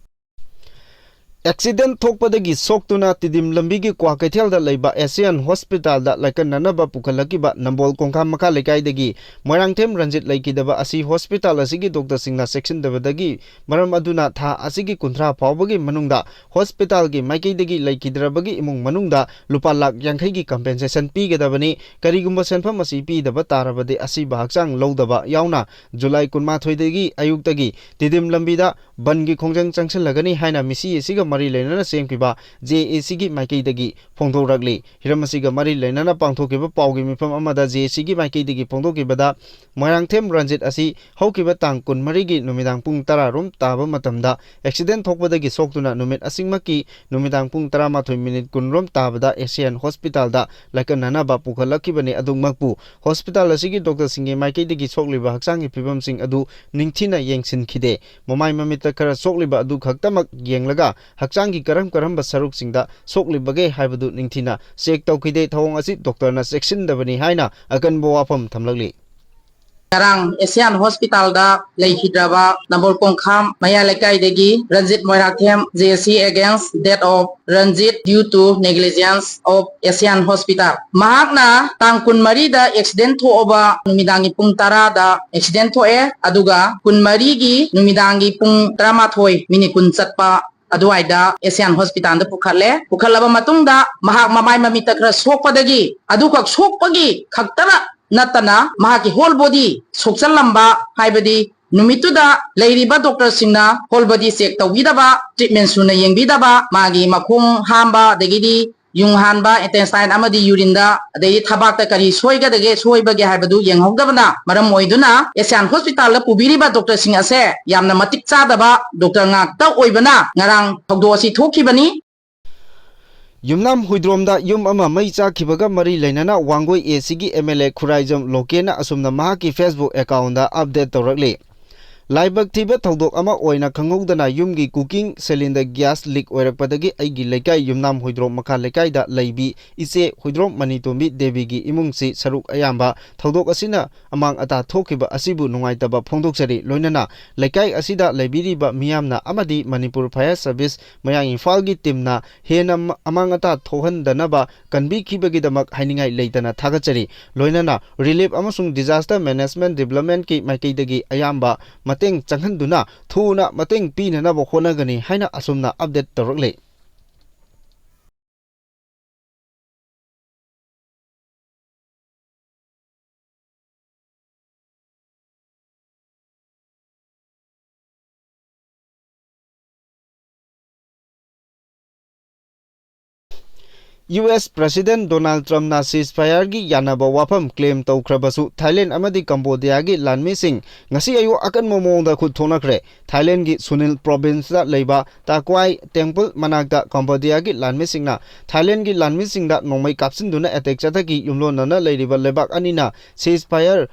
ꯑꯦꯛꯁꯤꯗꯦꯟ ꯊꯣꯛꯄꯗꯒꯤ ꯁꯣꯛꯇꯨꯅ ꯇꯤꯗꯤꯝ ꯂꯝꯕꯤꯒꯤ ꯀ꯭ꯋꯥꯀꯩꯊꯦꯜꯗ ꯂꯩꯕ ꯑꯦꯁꯤꯌꯥꯟ ꯍꯣꯁꯄꯤꯇꯥꯜꯗ ꯂꯥꯏꯀꯠꯅꯅꯕ ꯄꯨꯈꯠꯂꯛꯈꯤꯕ ꯅꯝꯕꯣꯜ ꯀꯣꯡꯈꯥꯝ ꯃꯈꯥ ꯂꯩꯀꯥꯏꯗꯒꯤ ꯃꯣꯏꯔꯥꯡꯊꯦꯝ ꯔꯟꯖꯤꯠ ꯂꯩꯈꯤꯗꯕ ꯑꯁꯤ ꯍꯣꯁꯄꯤꯇꯥꯜ ꯑꯁꯤꯒꯤ ꯗꯣꯛꯇꯔꯁꯤꯡꯅ ꯆꯦꯛꯁꯤꯟꯗꯕꯗꯒꯤ ꯃꯔꯝ ꯑꯗꯨꯅ ꯊꯥ ꯑꯁꯤꯒꯤ ꯀꯨꯟꯊ꯭ꯔꯥ ꯐꯥꯎꯕꯒꯤ ꯃꯅꯨꯡꯗ ꯍꯣꯁꯄꯤꯇꯥꯜꯒꯤ ꯃꯥꯏꯀꯩꯗꯒꯤ ꯂꯩꯈꯤꯗ꯭ꯔꯕꯒꯤ ꯏꯃꯨꯡ ꯃꯅꯨꯡꯗ ꯂꯨꯄꯥ ꯂꯥꯈ ꯌꯥꯡꯈꯩꯒꯤ ꯀꯝꯄꯦꯟꯁꯦꯁꯟ ꯄꯤꯒꯗꯕꯅꯤ꯫ ꯀꯔꯤꯒꯨꯝꯕ ꯁꯦꯟꯐꯝ ꯑꯁꯤ ꯄꯤꯗꯕ ꯇꯥꯔꯕꯗꯤ ꯑꯁꯤꯕ ꯍꯛꯆꯥꯡ ꯂꯧꯗꯕ ꯌꯥꯎꯅ ꯖꯨꯂꯥꯏ ꯀꯨꯟꯃꯥꯊꯣꯏꯗꯒꯤ ꯑꯌꯨꯛꯇꯒꯤ ꯇꯤꯗꯤꯝ ꯂꯝꯕꯤꯗ ꯕꯟꯒꯤ ꯈꯣꯡꯖꯪ ꯆꯪꯁꯤꯜꯂꯒꯅꯤ ꯍꯥꯏꯅ ꯃꯤꯁꯤ ꯑꯁꯤꯒ ꯃꯔꯤ ꯂꯩꯅꯅ ꯁꯦꯝꯈꯤꯕ ꯖꯦ ꯑꯦ ꯁꯤꯒꯤ ꯃꯥꯏꯀꯩꯗꯒꯤ ꯐꯣꯡꯗꯣꯔꯛꯂꯤ꯫ ꯍꯤꯔꯝ ꯑꯁꯤꯒ ꯃꯔꯤ ꯂꯩꯅꯅ ꯄꯥꯡꯊꯣꯛꯈꯤꯕ ꯄꯥꯎꯒꯤ ꯃꯤꯐꯝ ꯑꯃꯗ ꯖꯦ ꯑꯦ ꯁꯤꯒꯤ ꯃꯥꯏꯀꯩꯗꯒꯤ ꯐꯣꯡꯗꯣꯛꯈꯤꯕꯗ, ꯃꯣꯏꯔꯥꯡꯊꯦꯝ ꯔꯟꯖꯤꯠ ꯑꯁꯤ ꯍꯧꯈꯤꯕ ꯇꯥꯡ ꯀꯨꯟꯃꯔꯤꯒꯤ ꯅꯨꯃꯤꯗꯥꯡ ꯄꯨꯡ ꯇꯔꯥ ꯔꯣꯝ ꯇꯥꯕ ꯃꯇꯝꯗ ꯑꯦꯛꯁꯤꯗꯦꯟ ꯊꯣꯛꯄꯗꯒꯤ ꯁꯣꯛꯇꯨꯅ ꯅꯨꯃꯤꯠ ꯑꯁꯤꯃꯛꯀꯤ ꯅꯨꯃꯤꯗꯥꯡ ꯄꯨꯡ ꯇꯔꯥꯃꯥꯊꯣꯏ ꯃꯤꯅꯤꯠ ꯀꯨꯟ ꯔꯣꯝ ꯇꯥꯕꯗ ꯑꯦꯁꯤꯌꯥꯟ ꯍꯣꯁꯄꯤꯇꯥꯜꯗ ꯂꯥꯏꯀꯠꯅꯅꯕ ꯄꯨꯈꯠꯂꯛꯈꯤꯕꯅꯤ꯫ ꯑꯗꯨꯃꯛꯄꯨ ꯍꯣꯁꯄꯤꯇꯥꯜ ꯑꯁꯤꯒꯤ ꯗꯣꯛꯇꯔꯁꯤꯡꯒꯤ ꯃꯥꯏꯀꯩꯗꯒꯤ ꯁꯣꯛꯂꯤꯕ ꯍꯛꯆꯥꯡꯒꯤ ꯐꯤꯕꯝꯁꯤꯡ ꯑꯗꯨ ꯅꯤꯡꯊꯤꯅ ꯌꯦꯡꯁꯤꯟꯈꯤꯗꯦ꯫ ꯃꯃꯥꯏ ꯃꯃꯤꯠꯇ ꯈꯔ ꯁꯣꯛꯂꯤꯕ ꯑꯗꯨ ꯈꯛꯇꯃꯛ ꯌꯦꯡꯂꯒ ꯍꯛꯆꯥꯡꯒꯤ ꯀꯔꯝ ꯀꯔꯝꯕ ꯁꯔꯨꯛꯁꯤꯡꯗ ꯁꯣꯛꯂꯤꯕꯒꯦ ꯍꯥꯏꯕꯗꯨ ꯅꯤꯡꯊꯤꯅ ꯆꯦꯛ ꯇꯧꯈꯤꯗꯦ꯫ ꯊꯧꯑꯣꯡ ꯑꯁꯤ ꯗꯣꯛꯇꯔꯅ ꯆꯦꯛꯁꯤꯟꯗꯕꯅꯤ ꯍꯥꯏꯅ ꯑꯀꯟꯕ ꯋꯥꯐꯝ ꯊꯝꯂꯛꯂꯤ꯫ ꯉꯔꯥꯡ ꯑꯦꯁꯤꯌꯥꯟ ꯍꯣꯁꯄꯤꯇꯥꯜꯗ ꯂꯩꯈꯤꯗ꯭ꯔꯕ ꯅꯝꯕꯣꯜ ꯀꯣꯡꯈꯥꯝ ꯃꯌꯥ ꯂꯩꯀꯥꯏꯗꯒꯤ Ranjit ꯃꯣꯏꯔꯥꯛꯊꯦꯝ, J C against death of Ranjit due to negligence of Asian Hospital꯫ ꯃꯍꯥꯛꯅ ꯇꯥꯡ ꯀꯨꯟꯃꯔꯤꯗ ꯑꯦꯛꯁꯤꯗꯦꯟ ꯊꯣꯛꯑꯕ ꯅꯨꯃꯤꯗꯥꯡꯒꯤ ꯄꯨꯡ ꯇꯔꯥꯗ ꯑꯦꯛꯁꯤꯗꯦꯟ ꯊꯣꯛꯑꯦ, ꯑꯗꯨꯒ ꯀꯨꯟꯃꯔꯤꯒꯤ ꯅꯨꯃꯤꯗꯥꯡꯒꯤ ꯄꯨꯡ ꯇꯔꯥꯃꯥꯊꯣꯏ ꯃꯤꯅꯤꯠ ꯀꯨꯟ ꯆꯠꯄ ꯑꯗꯨꯋꯥꯏꯗ ꯑꯦꯁꯤꯌꯥꯟ ꯍꯣꯁꯄꯤꯇꯥꯜꯗ ꯄꯨꯈꯠꯂꯦ꯫ ꯄꯨꯈꯠꯂꯕ ꯃꯇꯨꯡꯗ ꯃꯍꯥꯛ ꯃꯃꯥꯏ ꯃꯃꯤꯠꯇ ꯈꯔ ꯁꯣꯛꯄꯗꯒꯤ, ꯑꯗꯨꯈꯛ ꯁꯣꯛꯄꯒꯤ ꯈꯛꯇꯅ ꯅꯠꯇꯅ ꯃꯍꯥꯛꯀꯤ ꯍꯣꯜ ꯕꯣꯗꯤ ꯁꯣꯛꯆꯜꯂꯝꯕ, ꯍꯥꯏꯕꯗꯤ ꯅꯨꯃꯤꯠꯇꯨꯗ ꯂꯩꯔꯤꯕ ꯗꯣꯛꯇꯔꯁꯤꯡꯅ ꯍꯣꯜ ꯕꯣꯗꯤ ꯆꯦꯛ ꯇꯧꯕꯤꯗꯕ, ꯇ꯭ꯔꯤꯠꯃꯦꯟ ꯁꯨꯅ ꯌꯦꯡꯕꯤꯗꯕ, ꯃꯥꯒꯤ ꯃꯈꯣꯡ ꯍꯥꯝꯕ, ꯑꯗꯒꯤꯗꯤ ꯌꯨꯡ ꯍꯥꯟꯕ, intestine ꯑꯃꯗꯤ ꯌꯨꯔꯤꯟꯗ, ꯑꯗꯩꯗꯤ ꯊꯕꯥꯛꯇ ꯀꯔꯤ ꯁꯣꯏꯒꯗꯒꯦ, ꯁꯣꯏꯕꯒꯦ ꯍꯥꯏꯕꯗꯨ ꯌꯦꯡꯍꯧꯗꯕꯅ ꯃꯔꯝ ꯑꯣꯏꯗꯨꯅ ꯑꯦꯁꯤꯌꯥꯟ ꯍꯣꯁꯄꯤꯇꯥꯜꯗ ꯄꯨꯕꯤꯔꯤꯕ ꯗꯣꯛꯇꯔꯁꯤꯡ ꯑꯁꯦ ꯌꯥꯝꯅ ꯃꯇꯤꯛ ꯆꯥꯗꯕ ꯗꯣꯛꯇꯔ ꯉꯥꯛꯇ ꯑꯣꯏꯕꯅ ꯉꯔꯥꯡ ꯊꯧꯗꯣꯛ ꯑꯁꯤ ꯊꯣꯛꯈꯤꯕꯅꯤ꯫ ꯌꯨꯝꯅꯥꯝ ꯍꯨꯏꯗ꯭ꯔꯣꯝꯗ ꯌꯨꯝ ꯑꯃ ꯃꯩ ꯆꯥꯛꯈꯤꯕꯒ ꯃꯔꯤ ꯂꯩꯅꯅ ꯋꯥꯡꯒꯣꯏ A C ꯒꯤ M L A ꯈꯨꯔꯥꯏꯖꯝ ꯂꯣꯀꯦꯟꯅ ꯑꯁꯨꯝꯅ ꯃꯍꯥꯛꯀꯤ Facebook account ꯗ update ꯇꯧꯔꯛꯂꯤ꯫ ꯂꯥꯏꯕꯛ ꯊꯤꯕ ꯊꯧꯗꯣꯛ ꯑꯃ ꯑꯣꯏꯅ ꯈꯪꯍꯧꯗꯅ ꯌꯨꯝꯒꯤ cooking cylinder gas leak ꯑꯣꯏꯔꯛꯄꯗꯒꯤ ꯑꯩꯒꯤ ꯂꯩꯀꯥꯏ ꯌꯨꯝꯅꯥꯝ ꯍꯨꯏꯗ꯭ꯔꯣꯝ ꯃꯈꯥ ꯂꯩꯀꯥꯏꯗ ꯂꯩꯕꯤ ꯏꯆꯦ ꯍꯨꯏꯗ꯭ꯔꯣꯝ ꯃꯅꯤꯇꯣꯝꯕꯤ ꯗꯦꯕꯤꯒꯤ ꯏꯃꯨꯡꯁꯤ ꯁꯔꯨꯛ ꯑꯌꯥꯝꯕ ꯊꯧꯗꯣꯛ ꯑꯁꯤꯅ ꯑꯃꯥꯡ ꯑꯇꯥ ꯊꯣꯛꯈꯤꯕ ꯑꯁꯤꯕꯨ ꯅꯨꯡꯉꯥꯏꯇꯕ ꯐꯣꯡꯗꯣꯛꯆꯔꯤ꯫ ꯂꯣꯏꯅꯅ ꯂꯩꯀꯥꯏ ꯑꯁꯤꯗ ꯂꯩꯕꯤꯔꯤꯕ ꯃꯤꯌꯥꯝꯅ ꯑꯃꯗꯤ ꯃꯅꯤꯄꯨꯔ Fire Service ꯃꯌꯥꯡ ꯏꯝꯐꯥꯜꯒꯤ teamꯅ ꯍꯦꯟꯅ ꯑꯃꯥꯡ ꯑꯇꯥ ꯊꯣꯛꯍꯟꯗꯅꯕ ꯀꯟꯕꯤꯈꯤꯕꯒꯤꯗꯃꯛ ꯍꯥꯏꯅꯤꯡꯉꯥꯏ ꯂꯩꯇꯅ ꯊꯥꯒꯠꯆꯔꯤ꯫ ꯂꯣꯏꯅꯅ Relief ꯑꯃꯁꯨꯡ Disaster Management Departmentꯀꯤ ꯃꯥꯏꯀꯩꯗꯒꯤ ꯑꯌꯥꯝꯕ ꯃꯇꯦꯡ ꯆꯪꯍꯟꯗꯨꯅ ꯊꯨꯅ ꯃꯇꯦꯡ ꯄꯤꯅꯅꯕ ꯍꯣꯠꯅꯒꯅꯤ ꯍꯥꯏꯅ ꯑꯁꯨꯝꯅ update ꯇꯧꯔꯛꯂꯤ꯫ U S President Donald Trumpꯅ ceasefireꯒꯤ ꯌꯥꯅꯕ ꯋꯥꯐꯝ claim ꯇꯧꯈ꯭ꯔꯕꯁꯨ, Thailand ꯑꯃꯗꯤ Cambodiaꯒꯤ ꯂꯥꯟꯃꯤꯁꯤꯡ ꯉꯁꯤ ꯑꯌꯨꯛ ꯑꯀꯟꯕ ꯃꯑꯣꯡꯗ ꯈꯨꯠ ꯊꯣꯛꯅꯈ꯭ꯔꯦ꯫ Thailandꯒꯤ Sunil provinceꯇ ꯂꯩꯕ Takwai Temple ꯃꯅꯥꯛꯇ Cambodiaꯒꯤ ꯂꯥꯟꯃꯤꯁꯤꯡꯅ Thailandꯒꯤ ꯂꯥꯟꯃꯤꯁꯤꯡꯗ ꯅꯣꯡꯃꯩ ꯀꯥꯞꯁꯤꯟꯗꯨꯅ attack ꯆꯠꯊꯈꯤ꯫ ꯌꯨꯝꯂꯣꯟꯅꯅ ꯂꯩꯔꯤꯕ ꯂꯩꯕꯥꯛ ꯑꯅꯤꯅ ceasefire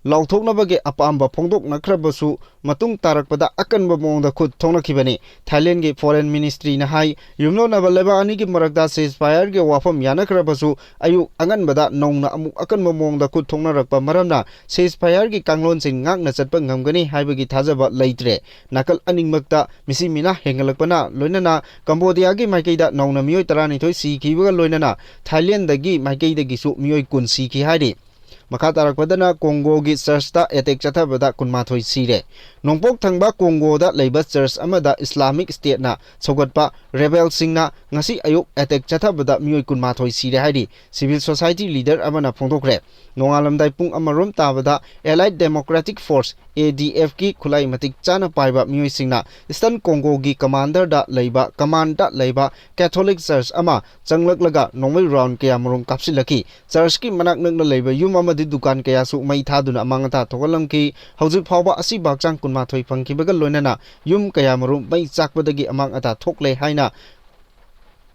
ꯂꯥꯎꯊꯣꯛꯅꯕꯒꯤ ꯑꯄꯥꯝꯕ ꯐꯣꯡꯗꯣꯛꯅꯈ꯭ꯔꯕꯁꯨ, ꯃꯇꯨꯡ ꯇꯥꯔꯛꯄꯗ ꯑꯀꯟꯕ ꯃꯑꯣꯡꯗ ꯈꯨꯠ ꯊꯣꯛꯅꯈꯤꯕꯅꯤ꯫ Thailandꯒꯤ Foreign Ministryꯅ ꯍꯥꯏ, ꯌꯨꯝꯂꯣꯟꯅꯕ ꯂꯩꯕꯥꯛ ꯑꯅꯤꯒꯤ ꯃꯔꯛꯇ ceasefireꯒꯤ ꯋꯥꯐꯝ ꯌꯥꯅꯈ꯭ꯔꯕꯁꯨ, ꯑꯌꯨꯛ ꯑꯉꯟꯕꯗ ꯅꯧꯅ ꯑꯃꯨꯛ ꯑꯀꯟꯕ ꯃꯑꯣꯡꯗ ꯈꯨꯠ ꯊꯣꯛꯅꯔꯛꯄ ꯃꯔꯝꯅ ceasefireꯒꯤ ꯀꯥꯡꯂꯣꯟꯁꯤꯡ ꯉꯥꯛꯅ ꯆꯠꯄ ꯉꯝꯒꯅꯤ ꯍꯥꯏꯕꯒꯤ ꯊꯥꯖꯕ ꯂꯩꯇ꯭ꯔꯦ꯫ ꯅꯥꯀꯜ ꯑꯅꯤꯃꯛꯇ ꯃꯤꯁꯤ ꯃꯤꯅꯥ ꯍꯦꯟꯒꯠꯂꯛꯄꯅ ꯂꯣꯏꯅꯅ Cambodiaꯒꯤ ꯃꯥꯏꯀꯩꯗ ꯅꯧꯅ ꯃꯤꯑꯣꯏ ꯇꯔꯥꯅꯤꯊꯣꯏ ꯁꯤꯈꯤꯕꯒ ꯂꯣꯏꯅꯅ Thailandꯗꯒꯤ ꯃꯥꯏꯀꯩꯗꯒꯤꯁꯨ ꯃꯤꯑꯣꯏ ꯀꯨꯟ ꯁꯤꯈꯤ ꯍꯥꯏꯔꯤ꯫ ꯃꯈꯥ ꯇꯥꯔꯛꯄꯗꯅ Congoꯒꯤ churchꯇ attack ꯆꯠꯊꯕꯗ ꯀꯨꯟꯃꯥꯊꯣꯏ ꯁꯤꯔꯦ꯫ ꯅꯣꯡꯄꯣꯛ ꯊꯪꯕ Congoꯗ ꯂꯩꯕ church ꯑꯃꯗ Islamic Stateꯅ ꯁꯧꯒꯠꯄ rebelꯁꯤꯡꯅ ꯉꯁꯤ ꯑꯌꯨꯛ attack ꯆꯠꯊꯕꯗ ꯃꯤꯑꯣꯏ ꯀꯨꯟꯃꯥꯊꯣꯏ ꯁꯤꯔꯦ ꯍꯥꯏꯔꯤ꯫ Civil society leader ꯑꯃꯅ ꯐꯣꯡꯗꯣꯛꯈ꯭ꯔꯦ꯫ ꯅꯣꯡꯉꯥꯜꯂꯝꯗꯥꯏ ꯄꯨꯡ ꯑꯃꯔꯣꯝ ꯇꯥꯕꯗ Allied Democratic Force, ADFꯀꯤ ꯈꯨꯠꯂꯥꯏ ꯃꯇꯤꯛ ꯆꯥꯅ ꯄꯥꯏꯕ ꯃꯤꯑꯣꯏꯁꯤꯡꯅ Eastern Congoꯒꯤ commanderꯗ ꯂꯩꯕ, commandꯇ ꯂꯩꯕ Catholic church ꯑꯃ ꯆꯪꯂꯛꯂꯒ ꯅꯣꯡꯃꯩ round ꯀꯌꯥꯃꯔꯨꯝ ꯀꯥꯞꯁꯤꯜꯂꯛꯈꯤ꯫ Churchꯀꯤ ꯃꯅꯥꯛ ꯅꯛꯅ ꯂꯩꯕ ꯌꯨꯝ ꯑꯃꯗꯤ ꯗꯨꯀꯥꯟ ꯀꯌꯥꯁꯨ ꯃꯩ ꯊꯥꯗꯨꯅ ꯑꯃꯥꯡ ꯑꯇꯥ ꯊꯣꯛꯍꯜꯂꯝꯈꯤ꯫ ꯍꯧꯖꯤꯛ ꯐꯥꯎꯕ ꯑꯁꯤꯕ ꯍꯛꯆꯥꯡ ꯀꯨꯟꯃꯥꯊꯣꯏ ꯐꯪꯈꯤꯕꯒ ꯂꯣꯏꯅꯅ ꯌꯨꯝ ꯀꯌꯥꯃꯔꯨꯝ ꯃꯩ ꯆꯥꯛꯄꯗꯒꯤ ꯑꯃꯥꯡ ꯑꯇꯥ ꯊꯣꯛꯂꯦ ꯍꯥꯏꯅ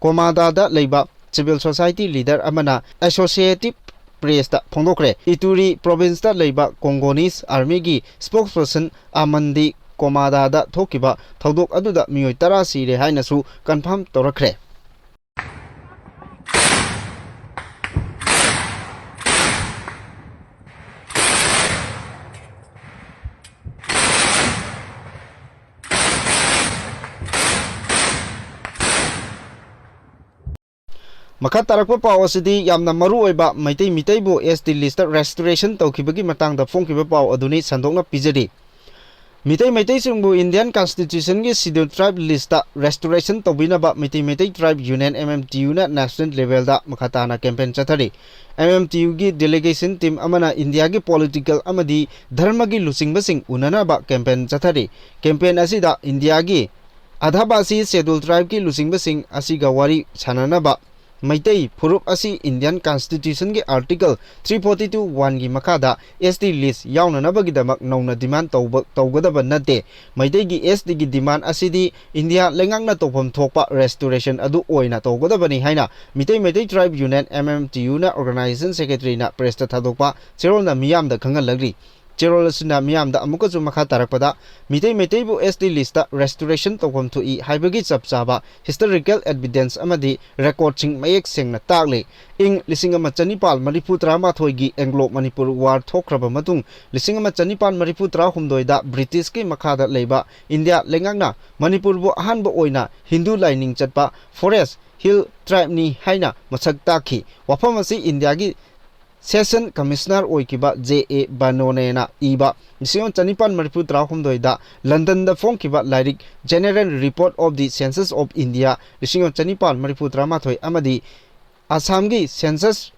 Komadaꯗ ꯂꯩꯕ civil society leader ꯑꯃꯅ Associated ꯄ꯭ꯔꯦꯁꯇ ꯐꯣꯡꯗꯣꯛꯈ꯭ꯔꯦ꯫ ꯏꯇꯨꯔꯤ ꯄ꯭ꯔꯣꯚꯤꯟꯁꯇ ꯂꯩꯕ ꯀꯣꯡꯒꯣꯅꯤꯁ ꯑꯥꯔꯃꯤꯒꯤ ꯁ꯭ꯄꯣꯛꯁꯄꯔꯁꯟ ꯑꯃꯟꯗꯤ ꯀꯣꯃꯥꯗꯥꯗ ꯊꯣꯛꯈꯤꯕ ꯊꯧꯗꯣꯛ ꯑꯗꯨꯗ ꯃꯤꯑꯣꯏ ꯇꯔꯥ ꯁꯤꯔꯦ ꯍꯥꯏꯅꯁꯨ ꯀꯟꯐꯥꯔꯝ ꯇꯧꯔꯛꯈ꯭ꯔꯦ꯫ ꯃꯈꯥ ꯇꯥꯔꯛꯄ ꯄꯥꯎ ꯑꯁꯤꯗꯤ ꯌꯥꯝꯅ ꯃꯔꯨ ꯑꯣꯏꯕ Meitei ꯃꯤꯇꯩꯕꯨ S T list restoration ꯇꯧꯈꯤꯕꯒꯤ ꯃꯇꯥꯡꯗ ꯐꯣꯡꯈꯤꯕ ꯄꯥꯎ ꯑꯗꯨꯅꯤ, ꯁꯟꯗꯣꯛꯅ ꯄꯤꯖꯔꯤ꯫ ꯃꯤꯇꯩ ꯃꯩꯇꯩꯁꯤꯡꯕꯨ Indian Constitution ꯒꯤ Scheduled Tribe list restoration ꯇꯧꯕꯤꯅꯕ Meitei Meitei Tribe Union, M M T U ꯅ national level ꯗ ꯃꯈꯥ ꯇꯥꯅ campaign ꯆꯠꯊꯔꯤ꯫ M M T U ꯒꯤ delegation team ꯑꯃꯅ ꯏꯟꯗꯤꯌꯥꯒꯤ political ꯑꯃꯗꯤ ꯙꯔꯃꯒꯤ ꯂꯨꯆꯤꯡꯕꯁꯤꯡ ꯎꯅꯅꯕ campaign ꯆꯠꯊꯔꯤ꯫ Campaign ꯑꯁꯤꯗ ꯏꯟꯗꯤꯌꯥꯒꯤ ꯑꯥꯗꯤꯕꯥꯁꯤ Scheduled Tribe ꯀꯤ ꯂꯨꯆꯤꯡꯕꯁꯤꯡ ꯑꯁꯤꯒ ꯋꯥꯔꯤ ꯁꯥꯟꯅꯅꯕ ꯃꯩꯇꯩ ꯐꯨꯔꯨꯞ ꯑꯁꯤ Indian Constitution ꯒꯤ Article three forty two one ꯒꯤ ꯃꯈꯥꯗ S T list ꯌꯥꯎꯅꯅꯕꯒꯤꯗꯃꯛ ꯅꯧꯅ demand ꯇꯧꯕ, ꯇꯧꯒꯗꯕ ꯅꯠꯇꯦ꯫ ꯃꯩꯇꯩꯒꯤ S T ꯒꯤ demand ꯑꯁꯤꯗꯤ ꯏꯟꯗꯤꯌꯥ ꯂꯩꯉꯥꯛꯅ ꯇꯧꯐꯝ ꯊꯣꯛꯄ restoration ꯑꯗꯨ ꯑꯣꯏꯅ ꯇꯧꯒꯗꯕꯅꯤ ꯍꯥꯏꯅ Meitei Meitei Tribe Union, M M T U ꯅ organization secretary ꯅ press ꯇ ꯊꯥꯗꯣꯛꯄ ꯆꯦꯔꯣꯜꯅ ꯃꯤꯌꯥꯝꯗ ꯈꯪꯍꯜꯂꯛꯂꯤ꯫ ꯆꯦꯔꯣꯜ ꯑꯁꯤꯅ ꯃꯤꯌꯥꯝꯗ ꯑꯃꯨꯛꯀꯁꯨ ꯃꯈꯥ ꯇꯥꯔꯛꯄꯗ Meitei ꯃꯩꯇꯩꯕꯨ S T list restoration ꯇꯧꯐꯝ ꯊꯣꯛꯏ ꯍꯥꯏꯕꯒꯤ ꯆꯞ ꯆꯥꯕ historical evidence ꯑꯃꯗꯤ record ꯁꯤꯡ ꯃꯌꯦꯛ ꯁꯦꯡꯅ ꯇꯥꯛꯂꯤ꯫ ꯏꯪ ꯂꯤꯁꯤꯡ ꯑꯃ ꯆꯅꯤꯄꯥꯜ ꯃꯔꯤꯐꯨ ꯇꯔꯥꯃꯥꯊꯣꯏꯒꯤ Anglo Manipur War ꯊꯣꯛꯈ꯭ꯔꯕ ꯃꯇꯨꯡ, ꯂꯤꯁꯤꯡ ꯑꯃ ꯆꯅꯤꯄꯥꯜ ꯃꯔꯤꯐꯨ ꯇꯔꯥꯍꯨꯝꯗꯣꯏꯗ British ꯀꯤ ꯃꯈꯥꯗ ꯂꯩꯕ ꯏꯟꯗꯤꯌꯥ ꯂꯩꯉꯥꯛꯅ ꯃꯅꯤꯄꯨꯔꯕꯨ ꯑꯍꯥꯟꯕ ꯑꯣꯏꯅ ꯍꯤꯟꯗꯨ ꯂꯥꯏꯅꯤꯡ ꯆꯠꯄ forest hill tribe ꯅꯤ ꯍꯥꯏꯅ ꯃꯁꯛ ꯇꯥꯛꯈꯤ꯫ ꯋꯥꯐꯝ ꯑꯁꯤ ꯏꯟꯗꯤꯌꯥꯒꯤ Session Commissioner ꯑꯣꯏꯈꯤꯕ J A Bynonena ꯏꯕ ꯂꯤꯁꯤꯡ ꯑꯃ ꯆꯅꯤꯄꯥꯜ ꯃꯔꯤꯐꯨ ꯇꯔꯥꯍꯨꯝꯗꯣꯏꯗ London ꯗ ꯐꯣꯡꯈꯤꯕ ꯂꯥꯏꯔꯤꯛ General Report of the Census of India ꯂꯤꯁꯤꯡ ꯑꯃ ꯆꯅꯤꯄꯥꯜ ꯃꯔꯤꯐꯨ ꯇꯔꯥꯃꯥꯊꯣꯏ ꯑꯃꯗꯤ ꯑꯁꯥꯝꯒꯤ Census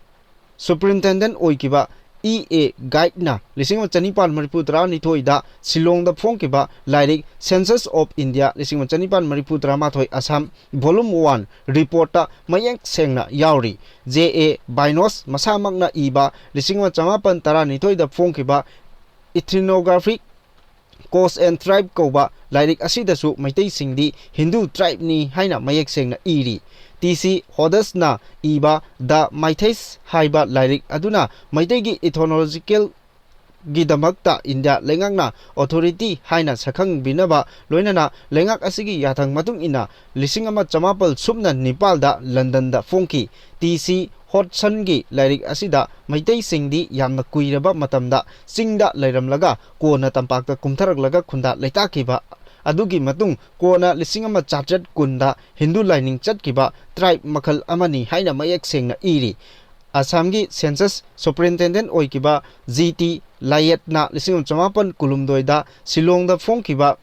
Superintendent ꯑꯣꯏꯈꯤꯕ E A Guide ꯅ ꯂꯤꯁꯤꯡ ꯑꯃ ꯆꯅꯤꯄꯥꯜ ꯃꯔꯤꯐꯨ ꯇꯔꯥꯅꯤꯊꯣꯏꯗ ꯁꯤꯂꯣꯡꯗ ꯐꯣꯡꯈꯤꯕ ꯂꯥꯏꯔꯤꯛ Census of India ꯂꯤꯁꯤꯡ ꯑꯃ ꯆꯅꯤꯄꯥꯜ ꯃꯔꯤꯐꯨ ꯇꯔꯥꯃꯥꯊꯣꯏ ꯑꯁꯥꯝ Volume one report ꯇ ꯃꯌꯦꯛ ꯁꯦꯡꯅ ꯌꯥꯎꯔꯤ꯫ J A Bynon's ꯃꯁꯥꯃꯛꯅ ꯏꯕ ꯂꯤꯁꯤꯡ ꯑꯃ ꯆꯃꯥꯄꯜ ꯇꯔꯥꯅꯤꯊꯣꯏꯗ ꯐꯣꯡꯈꯤꯕ Ethnographic Coast and Tribe ꯀꯧꯕ ꯂꯥꯏꯔꯤꯛ ꯑꯁꯤꯗꯁꯨ ꯃꯩꯇꯩꯁꯤꯡꯗꯤ Hindu tribe ꯅꯤ ꯍꯥꯏꯅ ꯃꯌꯦꯛ ꯁꯦꯡꯅ ꯏꯔꯤ꯫ ꯇꯤ ꯁꯤ ꯍꯣꯗꯁꯅ ꯏꯕ ꯗ ꯃꯥꯏꯊꯩꯁ ꯍꯥꯏꯕ ꯂꯥꯏꯔꯤꯛ ꯑꯗꯨꯅ ꯃꯩꯇꯩꯒꯤ ꯏꯊꯣꯂꯣꯖꯤꯀꯦꯜ ꯒꯤꯗꯃꯛꯇ ꯏꯟꯗꯤꯌꯥ ꯂꯩꯉꯥꯛꯅ ꯑꯣꯊꯣꯔꯤꯇꯤ ꯍꯥꯏꯅ ꯁꯛꯈꯪꯕꯤꯅꯕ ꯂꯣꯏꯅꯅ ꯂꯩꯉꯥꯛ ꯑꯁꯤꯒꯤ ꯌꯥꯊꯪ ꯃꯇꯨꯡ ꯏꯟꯅ ꯂꯤꯁꯤꯡ ꯑꯃ ꯆꯃꯥꯄꯜ ꯁꯨꯞꯅ ꯅꯤꯄꯥꯜꯗ ꯂꯟꯗꯟꯗ ꯐꯣꯡꯈꯤ꯫ ꯇꯤ ꯁꯤ ꯍꯣꯗꯁꯟꯒꯤ ꯂꯥꯏꯔꯤꯛ ꯑꯁꯤꯗ ꯃꯩꯇꯩꯁꯤꯡꯗꯤ ꯌꯥꯝꯅ ꯀꯨꯏꯔꯕ ꯃꯇꯝꯗ ꯆꯤꯡꯗ ꯂꯩꯔꯝꯂꯒ ꯀꯣꯟꯅ ꯇꯝꯄꯥꯛꯇ ꯀꯨꯝꯊꯔꯛꯂꯒ ꯈꯨꯟꯗꯥ ꯂꯩꯇꯥꯈꯤꯕ ꯑꯗꯨꯒꯤ ꯃꯇꯨꯡ ꯀꯣꯟꯅ ꯂꯤꯁꯤꯡ ꯑꯃ ꯆꯥꯇ꯭ꯔꯦꯠ ꯀꯨꯟꯗ ꯍꯤꯟꯗꯨ ꯂꯥꯏꯅꯤꯡ ꯆꯠꯈꯤꯕ ꯇ꯭ꯔꯥꯏꯕ ꯃꯈꯜ ꯑꯃꯅꯤ ꯍꯥꯏꯅ ꯃꯌꯦꯛ ꯁꯦꯡꯅ ꯏꯔꯤ꯫ ꯑꯁꯥꯝꯒꯤ ꯁꯦꯟꯁꯁ ꯁꯨꯄꯔꯤꯟꯇꯦꯟꯗꯦꯟ ꯑꯣꯏꯈꯤꯕ ꯖꯤ ꯇꯤ ꯂꯥꯏꯌꯦꯠꯅ ꯂꯤꯁꯤꯡ ꯑꯃ ꯆꯃꯥꯄꯜ ꯀꯨꯟꯍꯨꯝꯗꯣꯏꯗ ꯁꯤꯂꯣꯡꯗ ꯐꯣꯡꯈꯤꯕ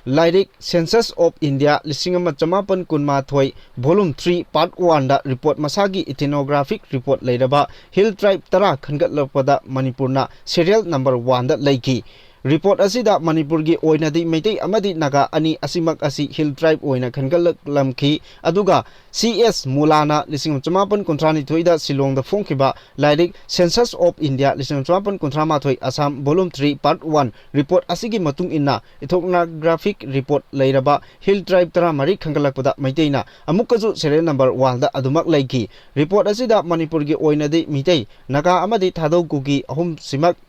ꯂꯥꯏꯔꯤꯛ Census of India ꯂꯤꯁꯤꯡ ꯑꯃ ꯆꯃꯥꯄꯜ ꯀꯨꯟꯃꯥꯊꯣꯏ, volume three, part one ꯗ ꯔꯤꯄꯣꯔꯠ, ꯃꯁꯥꯒꯤ ethnographic ꯔꯤꯄꯣꯔꯠ ꯂꯩꯔꯕ ꯍꯤꯜ ꯇ꯭ꯔꯥꯏꯕ ꯇꯔꯥ ꯈꯟꯒꯠꯂꯛꯄꯗ ꯃꯅꯤꯄꯨꯔꯅ serial number one ꯗ ꯂꯩꯈꯤ꯫ ꯔꯤꯄꯣꯔꯠ ꯑꯁꯤꯗ ꯃꯅꯤꯄꯨꯔꯒꯤ ꯑꯣꯏꯅꯗꯤ ꯃꯩꯇꯩ ꯑꯃꯗꯤ ꯅꯥꯒꯥ ꯑꯅꯤ ꯑꯁꯤꯃꯛ ꯑꯁꯤ ꯍꯤꯜ ꯇ꯭ꯔꯥꯏꯕ ꯑꯣꯏꯅ ꯈꯟꯒꯠꯂꯛꯂꯝꯈꯤ꯫ ꯑꯗꯨꯒ ꯁꯤ ꯑꯦꯁ ꯃꯨꯂꯥꯅ ꯂꯤꯁꯤꯡ ꯑꯃ ꯆꯃꯥꯄꯜ ꯀꯨꯟꯊ꯭ꯔꯥꯅꯤꯊꯣꯏꯗ ꯁꯤꯂꯣꯡꯗ ꯐꯣꯡꯈꯤꯕ ꯂꯥꯏꯔꯤꯛ Census of India ꯂꯤꯁꯤꯡ ꯑꯃ ꯆꯃꯥꯄꯜ ꯀꯨꯟꯊ꯭ꯔꯥ ꯃꯥꯊꯣꯏ, Assam, volume three, part one, report ꯑꯁꯤꯒꯤ ꯃꯇꯨꯡ ꯏꯟꯅ ethnographic ꯔꯤꯄꯣꯔꯠ ꯂꯩꯔꯕ ꯍꯤꯜ ꯇ꯭ꯔꯥꯏꯕ ꯇꯔꯥꯃꯔꯤ ꯈꯟꯒꯠꯂꯛꯄꯗ ꯃꯩꯇꯩꯅ ꯑꯃꯨꯛꯀꯁꯨ serial number one ꯗ ꯑꯗꯨꯃꯛ ꯂꯩꯈꯤ꯫ ꯔꯤꯄꯣꯔꯠ ꯑꯁꯤꯗ ꯃꯅꯤꯄꯨꯔꯒꯤ ꯑꯣꯏꯅꯗꯤ ꯃꯤꯇꯩ, ꯅꯥꯒꯥ ꯑꯃꯗꯤ ꯊꯥꯗꯧ ꯀꯨꯀꯤ ꯑꯍꯨꯝꯁꯤꯃꯛ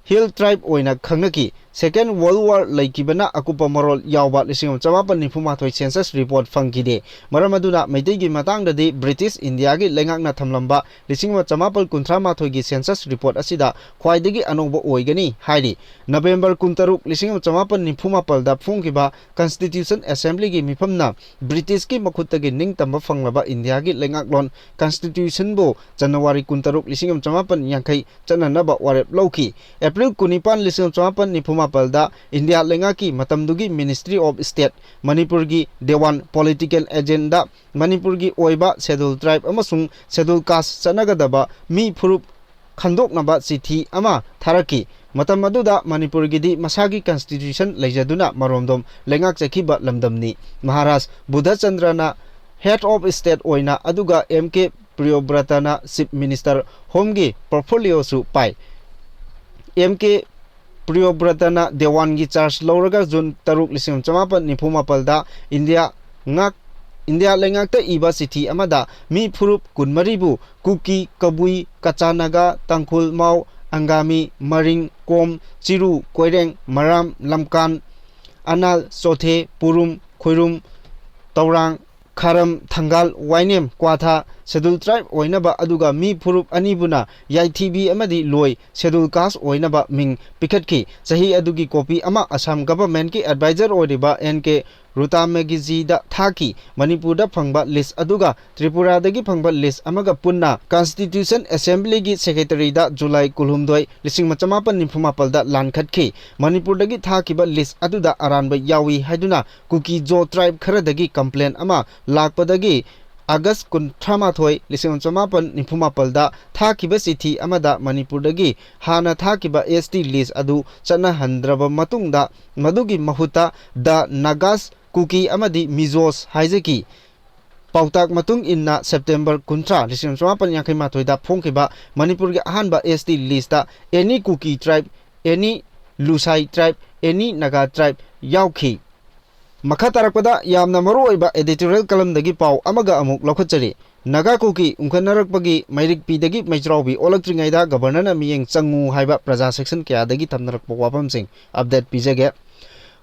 ꯍꯤꯜ ꯇ꯭ꯔꯥꯏꯕ ꯑꯣꯏꯅ ꯈꯪꯅꯈꯤ꯫ Second World War ꯂꯩꯈꯤꯕꯅ ꯑꯀꯨꯞꯄ ꯃꯔꯣꯜ ꯌꯥꯎꯕ ꯂꯤꯁꯤꯡ ꯑꯃ ꯆꯃꯥꯄꯜ ꯅꯤꯐꯨ ꯃꯥꯊꯣꯏ census ꯔꯤꯄꯣꯔꯠ ꯐꯪꯈꯤꯗꯦ꯫ ꯃꯔꯝ ꯑꯗꯨꯅ ꯃꯩꯇꯩꯒꯤ ꯃꯇꯥꯡꯗꯗꯤ ꯕ꯭ꯔꯤꯇꯤꯁ ꯏꯟꯗꯤꯌꯥꯒꯤ ꯂꯩꯉꯥꯛꯅ ꯊꯝꯂꯝꯕ ꯂꯤꯁꯤꯡ ꯑꯃ ꯆꯃꯥꯄꯜ ꯀꯨꯟꯊ꯭ꯔꯥ ꯃꯥꯊꯣꯏꯒꯤ census ꯔꯤꯄꯣꯔꯠ ꯑꯁꯤꯗ ꯈ꯭ꯋꯥꯏꯗꯒꯤ ꯑꯅꯧꯕ ꯑꯣꯏꯒꯅꯤ ꯍꯥꯏꯔꯤ꯫ ꯅꯕꯦꯝꯕꯔ ꯀꯨꯟꯇꯔꯨꯛ, ꯂꯤꯁꯤꯡ ꯑꯃ ꯆꯃꯥꯄꯜ ꯅꯤꯐꯨ ꯃꯥꯄꯜꯗ ꯐꯣꯡꯈꯤꯕ Constitution Assemblyꯒꯤ ꯃꯤꯐꯝꯅ ꯕ꯭ꯔꯤꯇꯤꯁꯀꯤ ꯃꯈꯨꯠꯇꯒꯤ ꯅꯤꯡꯇꯝꯕ ꯐꯪꯂꯕ ꯏꯟꯗꯤꯌꯥꯒꯤ ꯂꯩꯉꯥꯛꯂꯣꯟ Constitutionꯕꯨ ꯖꯅꯋꯥꯔꯤ ꯀꯨꯟꯇꯔꯨꯛ, ꯂꯤꯁꯤꯡ ꯑꯃ ꯆꯃꯥꯄꯜ ꯌꯥꯡꯈꯩ ꯆꯠꯅꯅꯕ ꯋꯥꯔꯦꯞ ꯂꯧꯈꯤ꯫ ꯑꯦꯄ꯭ꯔꯤꯜ ꯀꯨꯟꯅꯤꯄꯥꯟ, ꯂꯤꯁꯤꯡ ꯑꯃ ꯆꯃꯥꯄꯜ ꯅꯤꯐꯨ ꯃꯥꯄꯜꯗ ꯏꯟꯗꯤꯌꯥ ꯂꯩꯉꯥꯛꯀꯤ ꯃꯇꯝꯗꯨꯒꯤ Ministry of State, ꯃꯅꯤꯄꯨꯔꯒꯤ ꯗꯦꯋꯥꯟ, political agenda, ꯃꯅꯤꯄꯨꯔꯒꯤ ꯑꯣꯏꯕ Scheduled Tribe ꯑꯃꯁꯨꯡ Scheduled Caste ꯆꯠꯅꯒꯗꯕ ꯃꯤ ꯐꯨꯔꯨꯞ ꯈꯟꯗꯣꯛꯅꯕ ꯆꯤꯊꯤ ꯑꯃ ꯊꯥꯔꯛꯈꯤ꯫ ꯃꯇꯝ ꯑꯗꯨꯗ ꯃꯅꯤꯄꯨꯔꯒꯤꯗꯤ ꯃꯁꯥꯒꯤ Constitution ꯂꯩꯖꯗꯨꯅ ꯃꯔꯣꯝꯗꯣꯝ ꯂꯩꯉꯥꯛꯆꯈꯤꯕ ꯂꯝꯗꯝꯅꯤ꯫ ꯃꯍꯥꯔꯥꯖ ꯕꯨꯙꯆꯟꯗ꯭ꯔꯅ Head of State ꯑꯣꯏꯅ, ꯑꯗꯨꯒ ꯑꯦꯝ ꯀꯦ ꯄ꯭ꯔꯤꯌꯣꯕ꯭ꯔꯇꯅ Chief Minister, Homeꯒꯤ portfolioꯁꯨ ꯄꯥꯏ꯫ ꯑꯦꯝ ꯀꯦ ꯄ꯭ꯔꯤꯌꯣꯕ꯭ꯔꯇꯅ ꯗꯦꯋꯥꯟꯒꯤ charge ꯂꯧꯔꯒ ꯖꯨꯟ ꯇꯔꯨꯛ, ꯂꯤꯁꯤꯡ ꯑꯃ ꯆꯃꯥꯄꯜ ꯅꯤꯐꯨ ꯃꯥꯄꯜꯗ ꯏꯟꯗꯤꯌꯥ ꯉꯥꯛ ꯏꯟꯗꯤꯌꯥ ꯂꯩꯉꯥꯛꯇ ꯏꯕ ꯆꯤꯊꯤ ꯑꯃꯗ ꯃꯤ ꯐꯨꯔꯨꯞ ꯀꯨꯟꯃꯔꯤꯕꯨ ꯀꯨꯀꯤ, ꯀꯕꯨꯏ, ꯀꯆꯥ ꯅꯥꯒꯥ, ꯇꯥꯡꯈꯨꯜ, ꯃꯥꯎ, ꯑꯪꯒꯥꯃꯤ, ꯃꯔꯤꯡ, ꯀꯣꯝ, ꯆꯤꯔꯨ, ꯀꯣꯏꯔꯦꯡ, ꯃꯔꯥꯝ, ꯂꯝꯀꯥꯟ, ꯑꯅꯥꯜ, ꯆꯣꯊꯦ, ꯄꯨꯔꯨꯝ, ꯈꯣꯏꯔꯨꯝ, ꯇꯧꯔꯥꯡ, ꯈꯥꯔꯝ, ꯊꯪꯒꯥꯜ, ꯋꯥꯏꯅꯦꯝ, ꯀ꯭ꯋꯥꯊꯥ, Scheduled Tribe ꯑꯣꯏꯅꯕ, ꯑꯗꯨꯒ ꯃꯤ ꯐꯨꯔꯨꯞ ꯑꯅꯤꯕꯨꯅ ꯌꯥꯏꯊꯤꯕꯤ ꯑꯃꯗꯤ ꯂꯣꯏ, Scheduled Caste ꯑꯣꯏꯅꯕ ꯃꯤꯡ ꯄꯤꯈꯠꯈꯤ꯫ ꯆꯍꯤ ꯑꯗꯨꯒꯤ ꯀꯣꯄꯤ ꯑꯃ ꯑꯁꯥꯝ ꯒꯚꯔꯟꯃꯦꯟꯠꯀꯤ ꯑꯦꯗꯚꯥꯏꯖꯔ ꯑꯣꯏꯔꯤꯕ ꯑꯦꯟ ꯀꯦ ꯔꯨꯇꯥꯃꯦꯒꯤꯖꯤꯗ ꯊꯥꯈꯤ꯫ ꯃꯅꯤꯄꯨꯔꯗ ꯐꯪꯕ ꯂꯤꯁ꯭ꯠ ꯑꯗꯨꯒ ꯇ꯭ꯔꯤꯄꯨꯔꯥꯗꯒꯤ ꯐꯪꯕ ꯂꯤꯁ꯭ꯠ ꯑꯃꯒ ꯄꯨꯟꯅ ꯀꯟꯁꯇꯤꯇ꯭ꯌꯨꯁꯟ ꯑꯦꯁꯦꯝꯕ꯭ꯂꯤꯒꯤ ꯁꯦꯀ꯭ꯔꯦꯇꯔꯤꯗ ꯖꯨꯂꯥꯏ ꯀꯨꯟꯍꯨꯝꯗꯣꯏ, ꯂꯤꯁꯤꯡ ꯑꯃ ꯆꯃꯥꯄꯟ ꯅꯤꯐꯨ ꯃꯥꯄꯟꯗ ꯂꯥꯟꯈꯠꯈꯤ꯫ ꯃꯅꯤꯄꯨꯔꯗꯒꯤ ꯊꯥꯈꯤꯕ ꯂꯤꯁ꯭ꯠ ꯑꯗꯨꯗ ꯑꯔꯥꯟꯕ ꯌꯥꯎꯏ ꯍꯥꯏꯗꯨꯅ ꯀꯨꯀꯤ ꯖꯣ ꯇ꯭ꯔꯥꯏꯕ ꯈꯔꯗꯒꯤ ꯀꯝꯄ꯭ꯂꯦꯟ ꯑꯃ ꯂꯥꯛꯄꯗꯒꯤ ꯑꯥꯒꯁ꯭ꯠ ꯀꯨꯟꯊ꯭ꯔꯥ ꯃꯥꯊꯣꯏ, ꯂꯤꯁꯤꯡ ꯑꯃ ꯆꯃꯥꯄꯟ ꯅꯤꯐꯨ ꯃꯥꯄꯟꯗ ꯊꯥꯈꯤꯕ ꯆꯤꯊꯤ ꯑꯃꯗ ꯃꯅꯤꯄꯨꯔꯗꯒꯤ ꯍꯥꯟꯅ ꯊꯥꯈꯤꯕ ꯑꯦꯁ ꯇꯤ ꯂꯤꯁ꯭ꯠ ꯑꯗꯨ ꯆꯠꯅꯍꯟꯗ꯭ꯔꯕ ꯃꯇꯨꯡꯗ ꯃꯗꯨꯒꯤ ꯃꯍꯨꯠꯇ ꯗ ꯅꯥꯒꯥꯁ, ꯀꯨꯀꯤ ꯑꯃꯗꯤ ꯃꯤꯖꯣꯁ ꯍꯥꯏꯖꯈꯤ꯫ ꯄꯥꯎꯇꯥꯛ ꯃꯇꯨꯡ ꯏꯟꯅ ꯁꯦꯞꯇꯦꯝꯕꯔ ꯀꯨꯟꯊ꯭ꯔꯥ, ꯂꯤꯁꯤꯡ ꯑꯃ ꯆꯃꯥꯄꯟ ꯌꯥꯡꯈꯩ ꯃꯥꯊꯣꯏꯗ ꯐꯣꯡꯈꯤꯕ ꯃꯅꯤꯄꯨꯔꯒꯤ ꯑꯍꯥꯟꯕ ꯑꯦꯁ ꯇꯤ ꯂꯤꯁ꯭ꯠꯇ ꯑꯦꯅꯤ ꯀꯨꯀꯤ ꯇ꯭ꯔꯥꯏꯕ, ꯑꯦꯅꯤ ꯂꯨꯁꯥꯏ ꯇ꯭ꯔꯥꯏꯕ, ꯑꯦꯅꯤ ꯅꯥꯒꯥ ꯇ꯭ꯔꯥꯏꯕ ꯌꯥꯎꯈꯤ꯫ ꯃꯈꯥ ꯇꯥꯔꯛꯄꯗ ꯌꯥꯝꯅ ꯃꯔꯨꯑꯣꯏꯕ editorial columnꯗꯒꯤ ꯄꯥꯎ ꯑꯃꯒ ꯑꯃꯨꯛ ꯂꯧꯈꯠꯆꯔꯤ꯫ ꯅꯥꯒꯥ ꯀꯨꯀꯤ ꯎꯪꯈꯠꯅꯔꯛꯄꯒꯤ ꯃꯩꯔꯤꯛꯄꯤꯗꯒꯤ ꯃꯩꯆ꯭ꯔꯥꯎꯕꯤ ꯑꯣꯜꯂꯛꯇ꯭ꯔꯤꯉꯩꯗ ꯒꯕꯔꯅꯔꯅ ꯃꯤꯠꯌꯦꯡ ꯆꯪꯉꯨ ꯍꯥꯏꯕ ꯄ꯭ꯔꯖꯥ ꯁꯦꯛꯁꯟ ꯀꯌꯥꯗꯒꯤ ꯊꯝꯅꯔꯛꯄ ꯋꯥꯐꯝꯁꯤꯡ ꯑꯞꯗꯦꯠ ꯄꯤꯖꯒꯦ꯫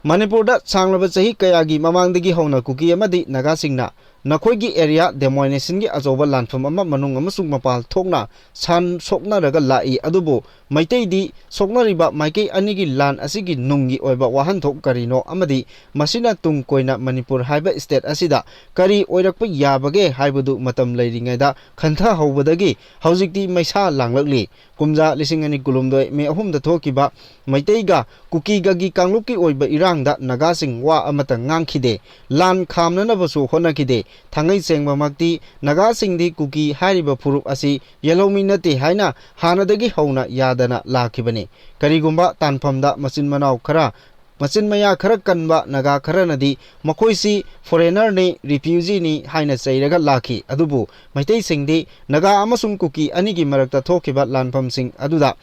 ꯃꯅꯤꯄꯨꯔꯗ ꯁꯥꯡꯂꯕ ꯆꯍꯤ ꯀꯌꯥꯒꯤ ꯃꯃꯥꯡꯗꯒꯤ ꯍꯧꯅ ꯀꯨꯀꯤ ꯑꯃꯗꯤ ꯅꯥꯒꯥꯁꯤꯡꯅ ꯅꯈꯣꯏꯒꯤ ꯑꯦꯔꯤꯌꯥ ꯗꯦꯃꯣꯅꯦꯁꯟꯒꯤ ꯑꯆꯧꯕ ꯂꯥꯟꯐꯝ ꯑꯃ ꯃꯅꯨꯡ ꯑꯃꯁꯨꯡ ꯃꯄꯥꯟ ꯊꯣꯛꯅ ꯁꯥꯟ ꯁꯣꯛꯅꯔꯒ ꯂꯥꯛꯏ, ꯑꯗꯨꯕꯨ ꯃꯩꯇꯩꯗꯤ ꯁꯣꯛꯅꯔꯤꯕ ꯃꯥꯏꯀꯩ ꯑꯅꯤꯒꯤ ꯂꯥꯟ ꯑꯁꯤꯒꯤ ꯅꯨꯡꯒꯤ ꯑꯣꯏꯕ ꯋꯥꯍꯟꯊꯣꯛ ꯀꯔꯤꯅꯣ ꯑꯃꯗꯤ ꯃꯁꯤꯅ ꯇꯨꯡ ꯀꯣꯏꯅ ꯃꯅꯤꯄꯨꯔ ꯍꯥꯏꯕ ꯁ꯭ꯇꯦꯠ ꯑꯁꯤꯗ ꯀꯔꯤ ꯑꯣꯏꯔꯛꯄ ꯌꯥꯕꯒꯦ ꯍꯥꯏꯕꯗꯨ ꯃꯇꯝ ꯂꯩꯔꯤꯉꯩꯗ ꯈꯟꯊꯍꯧꯕꯗꯒꯤ ꯍꯧꯖꯤꯛꯇꯤ ꯃꯩꯁꯥ ꯂꯥꯡꯂꯛꯂꯤ꯫ ꯀꯨꯝꯖꯥ ꯂꯤꯁꯤꯡ ꯑꯅꯤ ꯀꯨꯟꯍꯨꯝꯗꯣꯏ ꯃꯦ ꯑꯍꯨꯝꯗ ꯊꯣꯛꯈꯤꯕ ꯃꯩꯇꯩꯒ ꯀꯨꯀꯤꯒꯒꯤ ꯀꯥꯡꯂꯨꯞꯀꯤ ꯑꯣꯏꯕ ꯏꯔꯥꯡꯗ ꯅꯥꯒꯥꯁꯤꯡ ꯋꯥ ꯑꯃꯠꯇ ꯉꯥꯡꯈꯤꯗꯦ꯫ ꯂꯥꯟ ꯈꯥꯝꯅꯅꯕꯁꯨ ꯍꯣꯠꯅꯈꯤꯗꯦ꯫ ꯊꯥꯡꯉꯩ ꯁꯦꯡꯕꯃꯛꯇꯤ ꯅꯥꯒꯥꯁꯤꯡꯗꯤ ꯀꯨꯀꯤ ꯍꯥꯏꯔꯤꯕ ꯐꯨꯔꯨꯞ ꯑꯁꯤ ꯌꯦꯜꯍꯧꯃꯤ ꯅꯠꯇꯦ ꯍꯥꯏꯅ ꯍꯥꯟꯅꯗꯒꯤ ꯍꯧꯅ ꯌꯥꯗꯅ ꯂꯥꯛꯈꯤꯕꯅꯤ꯫ ꯀꯔꯤꯒꯨꯝꯕ ꯇꯥꯟꯐꯝꯗ ꯃꯆꯤꯟ ꯃꯅꯥꯎ ꯈꯔ, ꯃꯆꯤꯟ ꯃꯌꯥ ꯈꯔ ꯀꯟꯕ ꯅꯥꯒꯥ ꯈꯔꯅꯗꯤ ꯃꯈꯣꯏꯁꯤ ꯐꯣꯔꯦꯅꯔꯅꯤ, ꯔꯤꯐ꯭ꯌꯨꯖꯤꯅꯤ ꯍꯥꯏꯅ ꯆꯩꯔꯒ ꯂꯥꯛꯈꯤ꯫ ꯑꯗꯨꯕꯨ ꯃꯩꯇꯩꯁꯤꯡꯗꯤ ꯅꯥꯒꯥ ꯑꯃꯁꯨꯡ ꯀꯨꯀꯤ ꯑꯅꯤꯒꯤ ꯃꯔꯛꯇ ꯊꯣꯛꯈꯤꯕ ꯂꯥꯟꯐꯝꯁꯤꯡ ꯑꯗꯨꯗ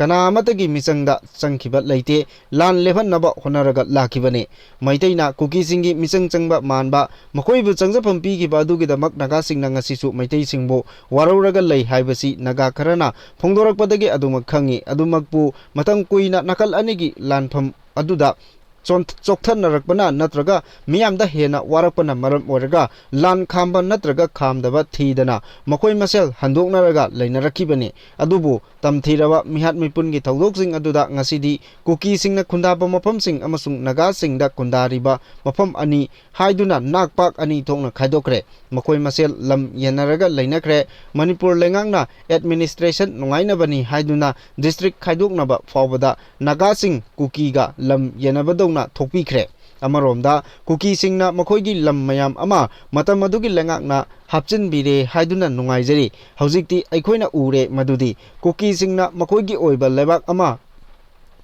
ꯀꯅꯥ ꯑꯃꯠꯇꯒꯤ ꯃꯤꯆꯪꯗ ꯆꯪꯈꯤꯕ ꯂꯩꯇꯦ꯫ ꯂꯥꯟ ꯂꯦꯞꯍꯟꯅꯕ ꯍꯣꯠꯅꯔꯒ ꯂꯥꯛꯈꯤꯕꯅꯤ꯫ ꯃꯩꯇꯩꯅ ꯀꯨꯀꯤꯁꯤꯡꯒꯤ ꯃꯤꯆꯪ ꯆꯪꯕ ꯃꯥꯟꯕ, ꯃꯈꯣꯏꯕꯨ ꯆꯪꯖꯐꯝ ꯄꯤꯈꯤꯕ ꯑꯗꯨꯒꯤꯗꯃꯛ ꯅꯥꯒꯥꯁꯤꯡꯅ ꯉꯁꯤꯁꯨ ꯃꯩꯇꯩꯁꯤꯡꯕꯨ ꯋꯥꯔꯧꯔꯒ ꯂꯩ ꯍꯥꯏꯕꯁꯤ ꯅꯥꯒꯥ ꯈꯔꯅ ꯐꯣꯡꯗꯣꯔꯛꯄꯗꯒꯤ ꯑꯗꯨꯃꯛ ꯈꯪꯉꯤ꯫ ꯑꯗꯨꯃꯛꯄꯨ ꯃꯇꯝ ꯀꯨꯏꯅ ꯅꯥꯀꯜ ꯑꯅꯤꯒꯤ ꯂꯥꯟꯐꯝ ꯑꯗꯨꯗ ꯆꯣꯟ-, ꯆꯣꯛꯊꯅꯔꯛꯄꯅ ꯅꯠꯇ꯭ꯔꯒ ꯃꯤꯌꯥꯝꯗ ꯍꯦꯟꯅ ꯋꯥꯔꯛꯄꯅ ꯃꯔꯝ ꯑꯣꯏꯔꯒ ꯂꯥꯟ ꯈꯥꯝꯕ ꯅꯠꯇ꯭ꯔꯒ ꯈꯥꯝꯗꯕ ꯊꯤꯗꯅ ꯃꯈꯣꯏ ꯃꯁꯦꯜ ꯍꯟꯗꯣꯛꯅꯔꯒ ꯂꯩꯅꯔꯛꯈꯤꯕꯅꯤ꯫ ꯑꯗꯨꯕꯨ ꯇꯝꯊꯤꯔꯕ ꯃꯤꯍꯥꯠ ꯃꯤꯄꯨꯟꯒꯤ ꯊꯧꯗꯣꯛꯁꯤꯡ ꯑꯗꯨꯗ ꯉꯁꯤꯗꯤ ꯀꯨꯀꯤꯁꯤꯡꯅ ꯈꯨꯟꯗꯥꯕ ꯃꯐꯝꯁꯤꯡ ꯑꯃꯁꯨꯡ ꯅꯥꯒꯥꯁꯤꯡꯗ ꯈꯨꯟꯗꯥꯔꯤꯕ ꯃꯐꯝ ꯑꯅꯤ ꯍꯥꯏꯗꯨꯅ ꯅꯥꯛꯄꯥꯛ ꯑꯅꯤ ꯊꯣꯛꯅ ꯈꯥꯏꯗꯣꯛꯈ꯭ꯔꯦ꯫ ꯃꯈꯣꯏ ꯃꯁꯦꯜ ꯂꯝ ꯌꯦꯟꯅꯔꯒ ꯂꯩꯅꯈ꯭ꯔꯦ꯫ ꯃꯅꯤꯄꯨꯔ ꯂꯩꯉꯥꯛꯅ administration ꯅꯨꯡꯉꯥꯏꯅꯕꯅꯤ ꯍꯥꯏꯗꯨꯅ district ꯈꯥꯏꯗꯣꯛꯅꯕ ꯐꯥꯎꯕꯗ ꯅꯥꯒꯥꯁꯤꯡ ꯀꯨꯀꯤꯒ ꯂꯝ ꯌꯦꯟꯅꯕꯗꯧꯅ ꯊꯣꯛꯄꯤꯈ꯭ꯔꯦ꯫ ꯑꯃꯔꯣꯝꯗ ꯀꯨꯀꯤꯁꯤꯡꯅ ꯃꯈꯣꯏꯒꯤ ꯂꯝ ꯃꯌꯥꯝ ꯑꯃ ꯃꯇꯝ ꯑꯗꯨꯒꯤ ꯂꯩꯉꯥꯛꯅ ꯍꯥꯞꯆꯤꯟꯕꯤꯔꯦ ꯍꯥꯏꯗꯨꯅ ꯅꯨꯡꯉꯥꯏꯖꯔꯤ꯫ ꯍꯧꯖꯤꯛꯇꯤ ꯑꯩꯈꯣꯏꯅ ꯎꯔꯦ ꯃꯗꯨꯗꯤ ꯀꯨꯀꯤꯁꯤꯡꯅ ꯃꯈꯣꯏꯒꯤ ꯑꯣꯏꯕ ꯂꯩꯕꯥꯛ ꯑꯃ,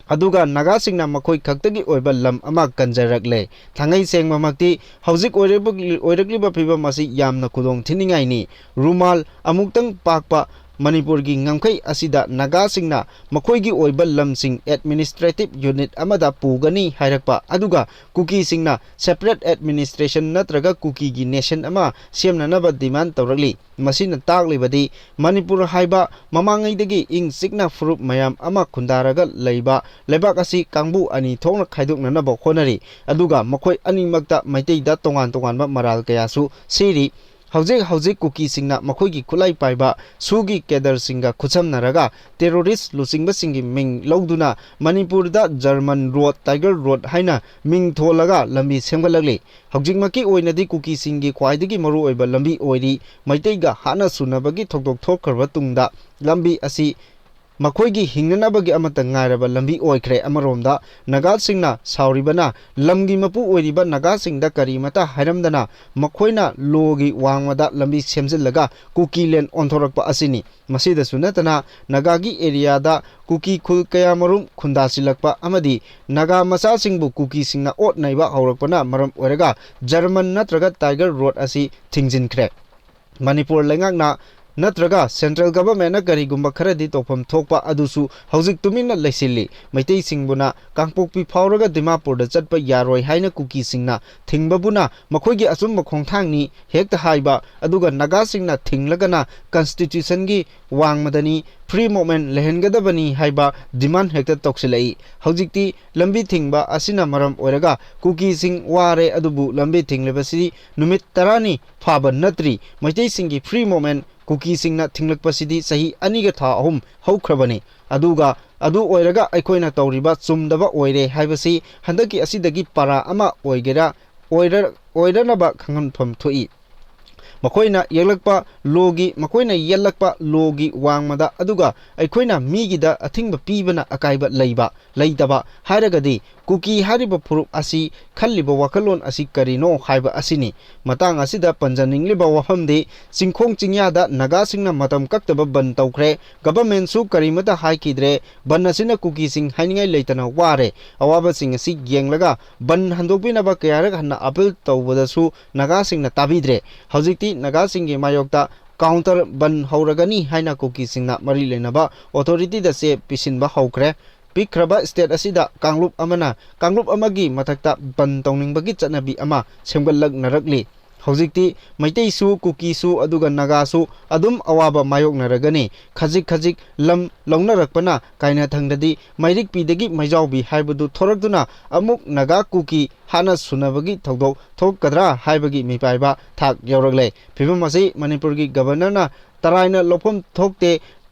ꯑꯗꯨꯒ ꯅꯥꯒꯥꯁꯤꯡꯅ ꯃꯈꯣꯏ ꯈꯛꯇꯒꯤ ꯑꯣꯏꯕ ꯂꯝ ꯑꯃ ꯀꯟꯖꯔꯛꯂꯦ꯫ ꯊꯥꯡꯉꯩ ꯁꯦꯡꯕꯃꯛꯇꯤ ꯍꯧꯖꯤꯛ ꯑꯣꯏꯔꯛꯄ-, ꯑꯣꯏꯔꯛꯂꯤꯕ ꯐꯤꯕꯝ ꯑꯁꯤ ꯌꯥꯝꯅ ꯈꯨꯗꯣꯡ ꯊꯤꯅꯤꯡꯉꯥꯏꯅꯤ꯫ ꯔꯨꯃꯥꯜ ꯑꯃꯨꯛꯇꯪ ꯄꯥꯛꯄ ꯃꯅꯤꯄꯨꯔꯒꯤ ꯉꯝꯈꯩ ꯑꯁꯤꯗ ꯅꯥꯒꯥꯁꯤꯡꯅ ꯃꯈꯣꯏꯒꯤ ꯑꯣꯏꯕ ꯂꯝꯁꯤꯡ administrative unit ꯑꯃꯗ ꯄꯨꯒꯅꯤ ꯍꯥꯏꯔꯛꯄ, ꯑꯗꯨꯒ ꯀꯨꯀꯤꯁꯤꯡꯅ separate administration ꯅꯠꯇ꯭ꯔꯒ ꯀꯨꯀꯤꯒꯤ nation ꯑꯃ ꯁꯦꯝꯅꯅꯕ demand ꯇꯧꯔꯛꯂꯤ꯫ ꯃꯁꯤꯅ ꯇꯥꯛꯂꯤꯕꯗꯤ ꯃꯅꯤꯄꯨꯔ ꯍꯥꯏꯕ ꯃꯃꯥꯡꯉꯩꯗꯒꯤ ꯏꯪ ꯆꯤꯛꯅ ꯐꯨꯔꯨꯞ ꯃꯌꯥꯝ ꯑꯃ ꯈꯨꯟꯗꯥꯔꯒ ꯂꯩꯕ ꯂꯩꯕꯥꯛ ꯑꯁꯤ ꯀꯥꯡꯕꯨ ꯑꯅꯤ ꯊꯣꯛꯅ ꯈꯥꯏꯗꯣꯛꯅꯅꯕ ꯍꯣꯠꯅꯔꯤ꯫ ꯑꯗꯨꯒ ꯃꯈꯣꯏ ꯑꯅꯤꯃꯛꯇ ꯃꯩꯇꯩꯗ ꯇꯣꯉꯥꯟ ꯇꯣꯉꯥꯟꯕ ꯃꯔꯥꯜ ꯀꯌꯥꯁꯨ ꯁꯤꯔꯤ꯫ ꯍꯧꯖꯤꯛ ꯍꯧꯖꯤꯛ ꯀꯨꯀꯤꯁꯤꯡꯅ ꯃꯈꯣꯏꯒꯤ ꯈꯨꯠꯂꯥꯏ ꯄꯥꯏꯕ ꯁꯨꯒꯤ cadreꯁꯤꯡꯒ ꯈꯨꯠꯁꯝꯅꯔꯒ terrorist ꯂꯨꯆꯤꯡꯕꯁꯤꯡꯒꯤ ꯃꯤꯡ ꯂꯧꯗꯨꯅ ꯃꯅꯤꯄꯨꯔꯗ German Road, Tiger Road ꯍꯥꯏꯅ ꯃꯤꯡ ꯊꯣꯜꯂꯒ ꯂꯝꯕꯤ ꯁꯦꯝꯒꯠꯂꯛꯂꯤ꯫ ꯍꯧꯖꯤꯛꯃꯛꯀꯤ ꯑꯣꯏꯅꯗꯤ ꯀꯨꯀꯤꯁꯤꯡꯒꯤ ꯈ꯭ꯋꯥꯏꯗꯒꯤ ꯃꯔꯨꯑꯣꯏꯕ ꯂꯝꯕꯤ ꯑꯣꯏꯔꯤ꯫ ꯃꯩꯇꯩꯒ ꯍꯥꯠꯅ ꯁꯨꯅꯕꯒꯤ ꯊꯧꯗꯣꯛ ꯊꯣꯛꯈ꯭ꯔꯕ ꯇꯨꯡꯗ ꯂꯝꯕꯤ ꯑꯁꯤ ꯃꯈꯣꯏꯒꯤ ꯍꯤꯡꯅꯅꯕꯒꯤ ꯑꯃꯠꯇ ꯉꯥꯏꯔꯕ ꯂꯝꯕꯤ ꯑꯣꯏꯈ꯭ꯔꯦ꯫ ꯑꯃꯔꯣꯝꯗ ꯅꯥꯒꯥꯁꯤꯡꯅ ꯁꯥꯎꯔꯤꯕꯅ ꯂꯝꯒꯤ ꯃꯄꯨ ꯑꯣꯏꯔꯤꯕ ꯅꯥꯒꯥꯁꯤꯡꯗ ꯀꯔꯤꯃꯇ ꯍꯥꯏꯔꯝꯗꯅ ꯃꯈꯣꯏꯅ lawꯒꯤ ꯋꯥꯡꯃꯗ ꯂꯝꯕꯤ ꯁꯦꯝꯖꯤꯜꯂꯒ ꯀꯨꯀꯤ land ꯑꯣꯟꯊꯣꯔꯛꯄ ꯑꯁꯤꯅꯤ꯫ ꯃꯁꯤꯗꯁꯨ ꯅꯠꯇꯅ ꯅꯥꯒꯥꯒꯤ areaꯗ ꯀꯨꯀꯤ ꯈꯨꯜ ꯀꯌꯥꯃꯔꯨꯝ ꯈꯨꯟꯗꯥꯁꯤꯜꯂꯛꯄ ꯑꯃꯗꯤ ꯅꯥꯒꯥ ꯃꯆꯥꯁꯤꯡꯕꯨ ꯀꯨꯀꯤꯁꯤꯡꯅ ꯑꯣꯠ ꯅꯩꯕ ꯍꯧꯔꯛꯄꯅ ꯃꯔꯝ ꯑꯣꯏꯔꯒ German ꯅꯠꯇ꯭ꯔꯒ Tiger Road ꯑꯁꯤ ꯊꯤꯡꯖꯤꯟꯈ꯭ꯔꯦ꯫ ꯃꯅꯤꯄꯨꯔ ꯂꯩꯉꯥꯛꯅ ꯅꯠꯇ꯭ꯔꯒ central governmentꯅ ꯀꯔꯤꯒꯨꯝꯕ ꯈꯔꯗꯤ ꯇꯧꯐꯝ ꯊꯣꯛꯄ ꯑꯗꯨꯁꯨ ꯍꯧꯖꯤꯛ ꯇꯨꯃꯤꯟꯅ ꯂꯩꯁꯤꯜꯂꯤ꯫ ꯃꯩꯇꯩꯁꯤꯡꯕꯨꯅ ꯀꯥꯡꯄꯣꯛꯄꯤ ꯐꯥꯎꯔꯒ ꯗꯤꯃꯥꯄꯨꯔꯗ ꯆꯠꯄ ꯌꯥꯔꯣꯏ ꯍꯥꯏꯅ ꯀꯨꯀꯤꯁꯤꯡꯅ ꯊꯤꯡꯕꯕꯨꯅ ꯃꯈꯣꯏꯒꯤ ꯑꯆꯨꯝꯕ ꯈꯣꯡꯊꯥꯡꯅꯤ ꯍꯦꯛꯇ ꯍꯥꯏꯕ, ꯑꯗꯨꯒ ꯅꯥꯒꯥꯁꯤꯡꯅ ꯊꯤꯡꯂꯒꯅ constitutionꯒꯤ ꯋꯥꯡꯃꯗꯅꯤ, free movement ꯂꯩꯍꯟꯒꯗꯕꯅꯤ ꯍꯥꯏꯕ demand ꯍꯦꯛꯇ ꯇꯧꯁꯤꯜꯂꯛꯏ꯫ ꯍꯧꯖꯤꯛꯇꯤ ꯂꯝꯕꯤ ꯊꯤꯡꯕ ꯑꯁꯤꯅ ꯃꯔꯝ ꯑꯣꯏꯔꯒ ꯀꯨꯀꯤꯁꯤꯡ ꯋꯥꯔꯦ, ꯑꯗꯨꯕꯨ ꯂꯝꯕꯤ ꯊꯤꯡꯂꯤꯕꯁꯤ ꯅꯨꯃꯤꯠ ꯇꯔꯥꯅꯤ ꯐꯥꯕ ꯅꯠꯇ꯭ꯔꯤ꯫ ꯃꯩꯇꯩꯁꯤꯡꯒꯤ free movement ꯀꯨꯀꯤꯁꯤꯡꯅ ꯊꯤꯡꯂꯛꯄꯁꯤꯗꯤ ꯆꯍꯤ ꯑꯅꯤꯒ ꯊꯥ ꯑꯍꯨꯝ ꯍꯧꯈ꯭ꯔꯕꯅꯤ꯫ ꯑꯗꯨꯒ ꯑꯗꯨ ꯑꯣꯏꯔꯒ ꯑꯩꯈꯣꯏꯅ ꯇꯧꯔꯤꯕ ꯆꯨꯝꯗꯕ ꯑꯣꯏꯔꯦ ꯍꯥꯏꯕꯁꯤ ꯍꯟꯗꯛꯀꯤ ꯑꯁꯤꯗꯒꯤ ꯄꯔꯥ ꯑꯃ ꯑꯣꯏꯒꯦꯔꯥ, ꯑꯣꯏꯔ-, ꯑꯣꯏꯔꯅꯕ ꯈꯪꯍꯟꯐꯝ ꯊꯣꯛꯏ꯫ ꯃꯈꯣꯏꯅ ꯌꯦꯛꯂꯛꯄ ꯂꯣꯒꯤ, ꯃꯈꯣꯏꯅ ꯌꯦꯜꯂꯛꯄ ꯂꯣꯒꯤ ꯋꯥꯡꯃꯗ, ꯑꯗꯨꯒ ꯑꯩꯈꯣꯏꯅ ꯃꯤꯒꯤꯗ ꯑꯊꯤꯡꯕ ꯄꯤꯕꯅ ꯑꯀꯥꯏꯕ ꯂꯩꯕ, ꯂꯩꯇꯕ ꯍꯥꯏꯔꯒꯗꯤ ꯀꯨꯀꯤ ꯍꯥꯏꯔꯤꯕ ꯐꯨꯔꯨꯞ ꯑꯁꯤ ꯈꯜꯂꯤꯕ ꯋꯥꯈꯜꯂꯣꯟ ꯑꯁꯤ ꯀꯔꯤꯅꯣ ꯍꯥꯏꯕ ꯑꯁꯤꯅꯤ꯫ ꯃꯇꯥꯡ ꯑꯁꯤꯗ ꯄꯟꯖꯅꯤꯡꯂꯤꯕ ꯋꯥꯐꯝꯗꯤ, ꯆꯤꯡꯈꯣꯡ ꯆꯤꯡꯌꯥꯗ ꯅꯥꯒꯥꯁꯤꯡꯅ ꯃꯇꯝ ꯀꯛꯇꯕ ꯕꯟ ꯇꯧꯈ꯭ꯔꯦ꯫ Governmentꯁꯨ ꯀꯔꯤꯃꯠꯇ ꯍꯥꯏꯈꯤꯗ꯭ꯔꯦ꯫ ꯕꯟ ꯑꯁꯤꯅ ꯀꯨꯀꯤꯁꯤꯡ ꯍꯥꯏꯅꯤꯡꯉꯥꯏ ꯂꯩꯇꯅ ꯋꯥꯔꯦ꯫ ꯑꯋꯥꯕꯁꯤꯡ ꯑꯁꯤ ꯌꯦꯡꯂꯒ ꯕꯟ ꯍꯟꯗꯣꯛꯄꯤꯅꯕ ꯀꯌꯥꯔꯛ ꯍꯟꯅ appeal ꯇꯧꯕꯗꯁꯨ ꯅꯥꯒꯥꯁꯤꯡꯅ ꯇꯥꯕꯤꯗ꯭ꯔꯦ꯫ ꯍꯧꯖꯤꯛꯇꯤ ꯅꯥꯒꯥꯁꯤꯡꯒꯤ ꯃꯥꯌꯣꯛꯇ counter ꯕꯟ ꯍꯧꯔꯒꯅꯤ ꯍꯥꯏꯅ ꯀꯨꯀꯤꯁꯤꯡꯅ ꯃꯔꯤ ꯂꯩꯅꯕ authorityꯗ ꯆꯦ ꯄꯤꯁꯤꯟꯕ ꯍꯧꯈ꯭ꯔꯦ꯫ ꯄꯤꯛꯈ꯭ꯔꯕ state ꯑꯁꯤꯗ ꯀꯥꯡꯂꯨꯞ ꯑꯃꯅ ꯀꯥꯡꯂꯨꯞ ꯑꯃꯒꯤ ꯃꯊꯛꯇ ꯕꯟ ꯇꯧꯅꯤꯡꯕꯒꯤ ꯆꯠꯅꯕꯤ ꯑꯃ ꯁꯦꯝꯒꯠꯂꯛꯅꯔꯛꯂꯤ꯫ ꯍꯧꯖꯤꯛꯇꯤ ꯃꯩꯇꯩꯁꯨ, ꯀꯨꯀꯤꯁꯨ, ꯑꯗꯨꯒ ꯅꯥꯒꯥꯁꯨ ꯑꯗꯨꯝ ꯑꯋꯥꯕ ꯃꯥꯌꯣꯛꯅꯔꯒꯅꯤ꯫ ꯈꯖꯤꯛ ꯈꯖꯤꯛ ꯂꯝ ꯂꯧꯅꯔꯛꯄꯅ ꯀꯥꯏꯅꯊꯪꯗꯗꯤ ꯃꯩꯔꯤꯛꯄꯤꯗꯒꯤ ꯃꯩꯖꯥꯎꯕꯤ ꯍꯥꯏꯕꯗꯨ ꯊꯣꯔꯛꯇꯨꯅ ꯑꯃꯨꯛ ꯅꯥꯒꯥ ꯀꯨꯀꯤ ꯍꯥꯠꯅ ꯁꯨꯅꯕꯒꯤ ꯊꯧꯗꯣꯛ ꯊꯣꯛꯀꯗ꯭ꯔꯥ ꯍꯥꯏꯕꯒꯤ ꯃꯤꯄꯥꯏꯕ ꯊꯥꯛ ꯌꯧꯔꯛꯂꯦ꯫ ꯐꯤꯕꯝ ꯑꯁꯤ ꯃꯅꯤꯄꯨꯔꯒꯤ Governorꯅ ꯇꯔꯥꯏꯅ ꯂꯧꯐꯝ ꯊꯣꯛꯇꯦ,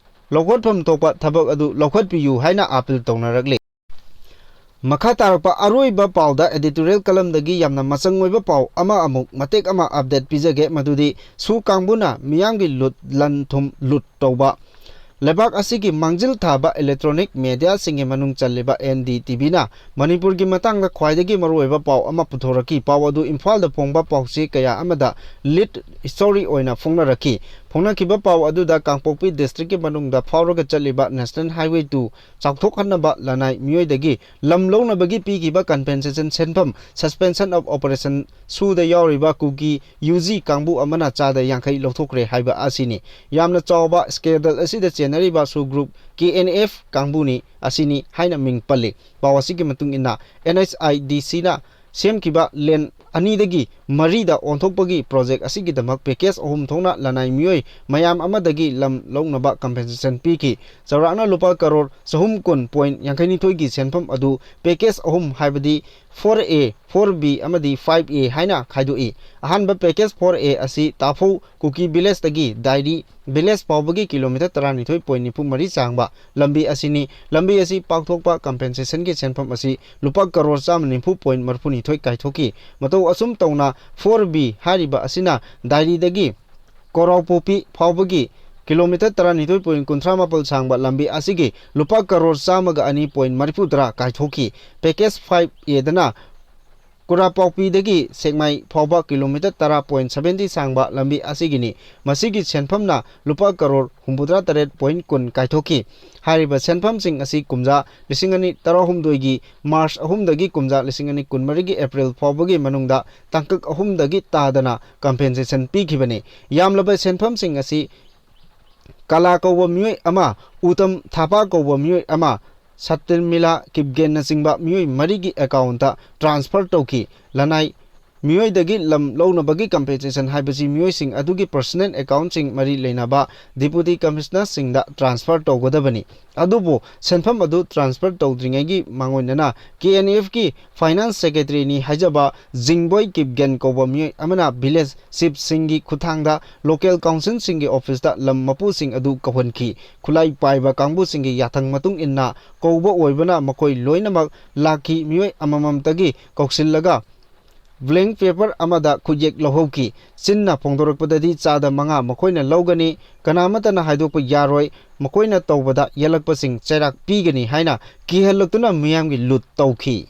ꯂꯧꯈꯠꯐꯝ ꯊꯣꯛꯄ ꯊꯕꯛ ꯑꯗꯨ ꯂꯧꯈꯠꯄꯤꯌꯨ ꯍꯥꯏꯅ appeal ꯇꯧꯅꯔꯛꯂꯤ꯫ ꯃꯈꯥ ꯇꯥꯔꯛꯄ ꯑꯔꯣꯏꯕ ꯄꯥꯎꯗ editorial columnꯗꯒꯤ ꯌꯥꯝꯅ ꯃꯆꯪ ꯑꯣꯏꯕ ꯄꯥꯎ ꯑꯃ ꯑꯃꯨꯛ ꯃꯇꯦꯛ ꯑꯃ update ꯄꯤꯖꯒꯦ, ꯃꯗꯨꯗꯤ ꯁꯨ ꯀꯥꯡꯕꯨꯅ ꯃꯤꯌꯥꯝꯒꯤ ꯂꯨꯠ ꯂꯟ ꯊꯨꯝ ꯂꯨꯠ ꯇꯧꯕ꯫ ꯂꯩꯕꯥꯛ ꯑꯁꯤꯒꯤ ꯃꯥꯡꯖꯤꯜ ꯊꯥꯕ electronic mediaꯁꯤꯡꯒꯤ ꯃꯅꯨꯡ ꯆꯜꯂꯤꯕ NDTVꯅ ꯃꯅꯤꯄꯨꯔꯒꯤ ꯃꯇꯥꯡꯗ ꯈ꯭ꯋꯥꯏꯗꯒꯤ ꯃꯔꯨꯑꯣꯏꯕ ꯄꯥꯎ ꯑꯃ ꯄꯨꯊꯣꯔꯛꯈꯤ꯫ ꯄꯥꯎ ꯑꯗꯨ ꯏꯝꯐꯥꯜꯗ ꯐꯣꯡꯕ ꯄꯥꯎꯆꯦ ꯀꯌꯥ ꯑꯃꯗ lead story ꯑꯣꯏꯅ ꯐꯣꯡꯅꯔꯛꯈꯤ꯫ ꯐꯣꯡꯅꯈꯤꯕ ꯄꯥꯎ ꯑꯗꯨꯗ ꯀꯥꯡꯄꯣꯛꯄꯤ ꯗꯤꯁꯇ꯭ꯔꯤꯛꯀꯤ ꯃꯅꯨꯡꯗ ꯐꯥꯎꯔꯒ ꯆꯠꯂꯤꯕ ꯅꯦꯁꯅꯦꯜ ꯍꯥꯏꯋꯦ ꯇꯨ ꯆꯥꯎꯊꯣꯛꯍꯟꯅꯕ ꯂꯅꯥꯏ ꯃꯤꯑꯣꯏꯗꯒꯤ ꯂꯝ ꯂꯧꯅꯕꯒꯤ ꯄꯤꯈꯤꯕ ꯀꯝꯄꯦꯟꯁꯦꯁꯟ ꯁꯦꯟꯐꯝ ꯁꯁꯄꯦꯟꯁꯟ ꯑꯣꯐ ꯑꯣꯄꯔꯦꯁꯟ ꯁꯨꯗ ꯌꯥꯎꯔꯤꯕ ꯀꯨꯀꯤ ꯌꯨ ꯖꯤ ꯀꯥꯡꯕꯨ ꯑꯃꯅ ꯆꯥꯗ ꯌꯥꯡꯈꯩ ꯂꯧꯊꯣꯛꯈ꯭ꯔꯦ ꯍꯥꯏꯕ ꯑꯁꯤꯅꯤ꯫ ꯌꯥꯝꯅ ꯆꯥꯎꯕ ꯁ꯭ꯀꯦꯟꯗꯜ ꯑꯁꯤꯗ ꯆꯦꯟꯅꯔꯤꯕ ꯁꯨ ꯒ꯭ꯔꯨꯞ ꯀꯦ ꯑꯦꯟ ꯑꯦꯐ ꯀꯥꯡꯕꯨꯅꯤ ꯑꯁꯤꯅꯤ ꯍꯥꯏꯅ ꯃꯤꯡ ꯄꯜꯂꯤ꯫ ꯄꯥꯎ ꯑꯁꯤꯒꯤ ꯃꯇꯨꯡ ꯏꯟꯅ, ꯑꯦꯟ ꯑꯩꯆ ꯑꯥꯏ ꯗꯤ ꯁꯤꯅ ꯁꯦꯝꯈꯤꯕ ꯂꯦꯟ ꯑꯅꯤꯗꯒꯤ ꯃꯔꯤꯗ ꯑꯣꯟꯊꯣꯛꯄꯒꯤ ꯄ꯭ꯔꯣꯖꯦꯛ ꯑꯁꯤꯒꯤꯗꯃꯛ ꯄꯦꯀꯦꯖ ꯑꯍꯨꯝ ꯊꯣꯛꯅ ꯂꯅꯥꯏ ꯃꯤꯑꯣꯏ ꯃꯌꯥꯝ ꯑꯃꯗꯒꯤ ꯂꯝ ꯂꯧꯅꯕ ꯀꯝꯄꯦꯟꯁꯦꯁꯟ ꯄꯤꯈꯤ꯫ ꯆꯥꯎꯔꯥꯛꯅ ꯂꯨꯄꯥ ꯀꯔꯣꯔ ꯆꯍꯨꯝ ꯀꯨꯟ ꯄꯣꯏꯟ ꯌꯥꯡꯈꯩꯅꯤꯊꯣꯏꯒꯤ ꯁꯦꯟꯐꯝ ꯑꯗꯨ ꯄꯦꯀꯦꯖ ꯑꯍꯨꯝ, ꯍꯥꯏꯕꯗꯤ ꯐꯣꯔ ꯑꯦ, ꯐꯣꯔ ꯕꯤ ꯑꯃꯗꯤ ꯐꯥꯏꯚ ꯑꯦ ꯍꯥꯏꯅ ꯈꯥꯏꯗꯣꯛꯏ꯫ ꯑꯍꯥꯟꯕ ꯄꯦꯀꯦꯖ ꯐꯣꯔ ꯑꯦ ꯑꯁꯤ ꯇꯥꯐꯧ ꯀꯨꯀꯤ ꯚꯤꯂꯦꯖꯇꯒꯤ ꯗꯥꯏꯔꯤ ꯚꯤꯂꯦꯖ ꯐꯥꯎꯕꯒꯤ ꯀꯤꯂꯣꯃꯤꯇꯔ ꯇꯔꯥꯅꯤꯊꯣꯏ ꯄꯣꯏꯟ ꯅꯤꯐꯨ ꯃꯔꯤ ꯁꯥꯡꯕ ꯂꯝꯕꯤ ꯑꯁꯤꯅꯤ꯫ ꯂꯝꯕꯤ ꯑꯁꯤ ꯄꯥꯛꯊꯣꯛꯄ ꯀꯝꯄꯦꯟꯁꯦꯁꯟꯒꯤ ꯁꯦꯟꯐꯝ ꯑꯁꯤ ꯂꯨꯄꯥ ꯀꯔꯣꯔ ꯆꯥꯝꯃ ꯅꯤꯐꯨ ꯄꯣꯏꯟ ꯃꯔꯤꯐꯨꯅꯤꯊꯣꯏ ꯀꯥꯏꯊꯣꯛꯈꯤ꯫ ꯃꯇꯧ ꯑꯁꯨꯝ ꯇꯧꯅ, ꯐꯣꯔ ꯕꯤ ꯍꯥꯏꯔꯤꯕ ꯑꯁꯤꯅ ꯗꯥꯏꯔꯤꯗꯒꯤ ꯀꯣꯔꯥꯎꯄꯣꯛꯄꯤ ꯐꯥꯎꯕꯒꯤ ꯀꯤꯂꯣꯃꯤꯇꯔ ꯇꯔꯥꯅꯤꯊꯣꯏ ꯄꯣꯏꯟ ꯀꯨꯟꯊ꯭ꯔꯥ ꯃꯥꯄꯜ ꯁꯥꯡꯕ ꯂꯝꯕꯤ ꯑꯁꯤꯒꯤ ꯂꯨꯄꯥ ꯀꯔꯣꯔ ꯆꯥꯝꯃꯒ ꯑꯅꯤ ꯄꯣꯏꯟ ꯃꯔꯤꯐꯨ ꯇꯔꯥ ꯀꯥꯏꯊꯣꯛꯈꯤ꯫ ꯄꯦꯀꯦꯖ ꯐꯥꯏꯚ ꯑꯦꯗꯅ ꯀꯨꯔꯥꯄꯥꯎꯄꯤꯗꯒꯤ ꯁꯦꯛꯃꯥꯏ ꯐꯥꯎꯕ ꯀꯤꯂꯣꯃꯤꯇꯔ ꯇꯔꯥ ꯄꯣꯏꯟ ꯁꯕꯦꯟꯇꯤ ꯁꯥꯡꯕ ꯂꯝꯕꯤ ꯑꯁꯤꯒꯤꯅꯤ꯫ ꯃꯁꯤꯒꯤ ꯁꯦꯟꯐꯝꯅ ꯂꯨꯄꯥ ꯀꯔꯣꯔ ꯍꯨꯝꯐꯨꯇꯔꯥ ꯇꯔꯦꯠ ꯄꯣꯏꯟ ꯀꯨꯟ ꯀꯥꯏꯊꯣꯛꯈꯤ꯫ ꯍꯥꯏꯔꯤꯕ ꯁꯦꯟꯐꯝꯁꯤꯡ ꯑꯁꯤ ꯀꯨꯝꯖꯥ ꯂꯤꯁꯤꯡ ꯑꯅꯤ ꯇꯔꯥꯍꯨꯝꯗꯣꯏꯒꯤ ꯃꯥꯔꯆ ꯑꯍꯨꯝꯗꯒꯤ ꯀꯨꯝꯖꯥ ꯂꯤꯁꯤꯡ ꯑꯅꯤ ꯀꯨꯟꯃꯔꯤꯒꯤ ꯑꯦꯄ꯭ꯔꯤꯜ ꯐꯥꯎꯕꯒꯤ ꯃꯅꯨꯡꯗ ꯇꯥꯡꯀꯛ ꯑꯍꯨꯝꯗꯒꯤ ꯇꯥꯗꯅ ꯀꯝꯄꯦꯟꯁꯦꯁꯟ ꯄꯤꯈꯤꯕꯅꯤ꯫ ꯌꯥꯝꯂꯕ ꯁꯦꯟꯐꯝꯁꯤꯡ ꯑꯁꯤ ꯀꯂꯥ ꯀꯧꯕ ꯃꯤꯑꯣꯏ ꯑꯃ, ꯎꯇꯝ ꯊꯥꯄꯥ ꯀꯧꯕ ꯃꯤꯑꯣꯏ ꯑꯃ, ꯁꯇꯤꯔꯃꯤꯂꯥ ꯀꯤꯞꯒꯦꯟꯅꯆꯤꯡꯕ ꯃꯤꯑꯣꯏ ꯃꯔꯤꯒꯤ ꯑꯦꯀꯥꯎꯟꯇ ꯇ꯭ꯔꯥꯟꯁꯐꯔ ꯇꯧꯈꯤ꯫ ꯂꯅꯥꯏ ꯃꯤꯑꯣꯏꯗꯒꯤ ꯂꯝ ꯂꯧꯅꯕꯒꯤ ꯀꯝꯄꯦꯟꯁꯦꯁꯟ ꯍꯥꯏꯕꯁꯤ ꯃꯤꯑꯣꯏꯁꯤꯡ ꯑꯗꯨꯒꯤ ꯄꯔꯁꯣꯅꯦꯜ ꯑꯦꯀꯥꯎꯟꯁꯤꯡ ꯃꯔꯤ ꯂꯩꯅꯕ ꯗꯤꯄꯨꯇꯤ ꯀꯃꯤꯁꯅꯔꯁꯤꯡꯗ ꯇ꯭ꯔꯥꯟꯁꯐꯔ ꯇꯧꯒꯗꯕꯅꯤ꯫ ꯑꯗꯨꯕꯨ ꯁꯦꯟꯐꯝ ꯑꯗꯨ ꯇ꯭ꯔꯥꯟꯁꯐꯔ ꯇꯧꯗ꯭ꯔꯤꯉꯩꯒꯤ ꯃꯥꯡꯑꯣꯏꯅꯅ ꯀꯦ ꯑꯦꯟ ꯑꯦꯐꯀꯤ ꯐꯥꯏꯅꯥꯟꯁ ꯁꯦꯀ꯭ꯔꯦꯇꯔꯤꯅꯤ ꯍꯥꯏꯖꯕ ꯖꯤꯡꯕꯣꯏ ꯀꯤꯞꯒꯦꯟ ꯀꯧꯕ ꯃꯤꯑꯣꯏ ꯑꯃꯅ ꯚꯤꯂꯦꯖ ꯆꯤꯐꯁꯤꯡꯒꯤ ꯈꯨꯠꯊꯥꯡꯗ ꯂꯣꯀꯦꯜ ꯀꯥꯎꯟꯁꯤꯜꯁꯤꯡꯒꯤ ꯑꯣꯐꯤꯁꯇ ꯂꯝ ꯃꯄꯨꯁꯤꯡ ꯑꯗꯨ ꯀꯧꯍꯟꯈꯤ꯫ ꯈꯨꯠꯂꯥꯏ ꯄꯥꯏꯕ ꯀꯥꯡꯕꯨꯁꯤꯡꯒꯤ ꯌꯥꯊꯪ ꯃꯇꯨꯡ ꯏꯟꯅ ꯀꯧꯕ ꯑꯣꯏꯕꯅ ꯃꯈꯣꯏ ꯂꯣꯏꯅꯃꯛ ꯂꯥꯛꯈꯤ꯫ ꯃꯤꯑꯣꯏ ꯑꯃꯃꯝꯇꯒꯤ ꯀꯧꯁꯤꯜꯂꯒ ꯕ꯭ꯂꯦꯡ ꯄꯦꯄꯔ ꯑꯃꯗ ꯈꯨꯠꯌꯦꯛ ꯂꯧꯍꯧꯈꯤ꯫ ꯆꯤꯟꯅ ꯐꯣꯡꯗꯣꯔꯛꯄꯗꯗꯤ ꯆꯥꯗ ꯃꯉꯥ ꯃꯈꯣꯏꯅ ꯂꯧꯒꯅꯤ, ꯀꯅꯥꯃꯠꯇꯅ ꯍꯥꯏꯗꯣꯛꯄ ꯌꯥꯔꯣꯏ, ꯃꯈꯣꯏꯅ ꯇꯧꯕꯗ ꯌꯦꯜꯂꯛꯄꯁꯤꯡ ꯆꯩꯔꯥꯛ ꯄꯤꯒꯅꯤ ꯍꯥꯏꯅ ꯀꯤꯍꯜꯂꯛꯇꯨꯅ ꯃꯤꯌꯥꯝꯒꯤ ꯂꯨꯠ ꯇꯧꯈꯤ꯫